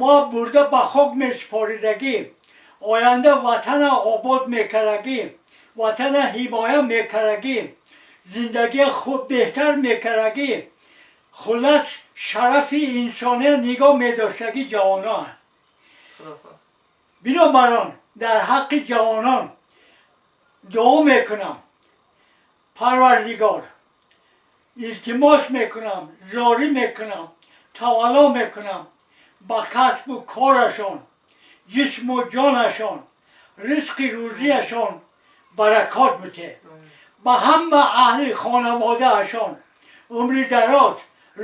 мо бурда ба хок месупоридагӣ, оянда ватана обод мекардагӣ, ватана ҳимоя мекардагӣ, зиндагия хуб беҳтар мекардагӣ, хуллас шарафи инсония нигоҳ медоштагӣ ҷавононанд. Бинобар он дар ҳаққи ҷавонон дуо мекунам, Парвардигор, илтимос мекунам, зорӣ мекунам, тавалло мекунам, ба касбу корашон, ҷисму ҷонашон, ризқи рӯзиашон баракот бутед. Ба ҳама аҳли хонаводаашон умри дароз,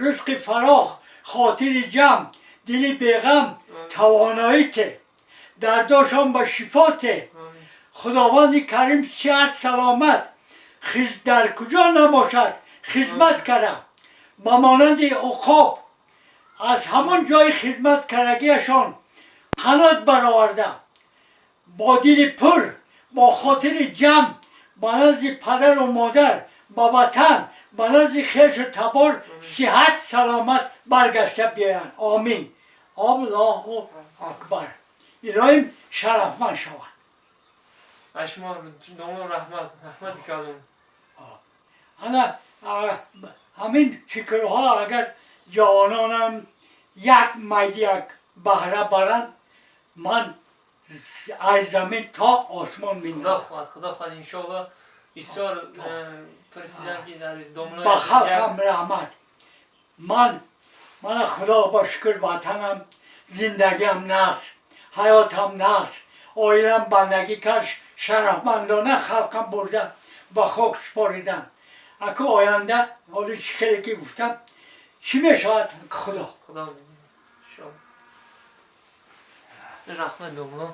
ризқи фарох, хотири ҷамъ, дили беғам, тавоноӣ те, дардошон ба шифо те. Худованди карим сиҳат саломат, дар куҷо набошад хизмат кара, ба монанди уқоб аз ҳамон ҷои хизмат карагиашон қанот бароварда, бо дили пур, бо хотири ҷамъ ба назди падару модар, ба ватан, ба назди хешу табор сиҳат саломат баргашта биёянд. Омин. Аллоҳу акбар. Илоҳим шарафманд шаванд. Аз шумо домон раҳмат, раҳмати калон. Ана ҳамин фикрҳо агар ҷавононам як майди як баҳра баранд, ман аз замин то осмон миннат. Худо хоҳад, Худо хоҳад, иншоалло. Бисёр пурсидам ки азиз домло ба халқам раҳмат. Ман мана Худо ба шукр, ватанам, зиндагиам нағз, ҳаётам нағз, оилам бандагӣ кард, шарафмандона халқам бурда ба хок супоридам. Аку оянда ҳоли чӣ хеле ки гуфтам, чӣ мешавад, Худо. Худо раҳмат, домло.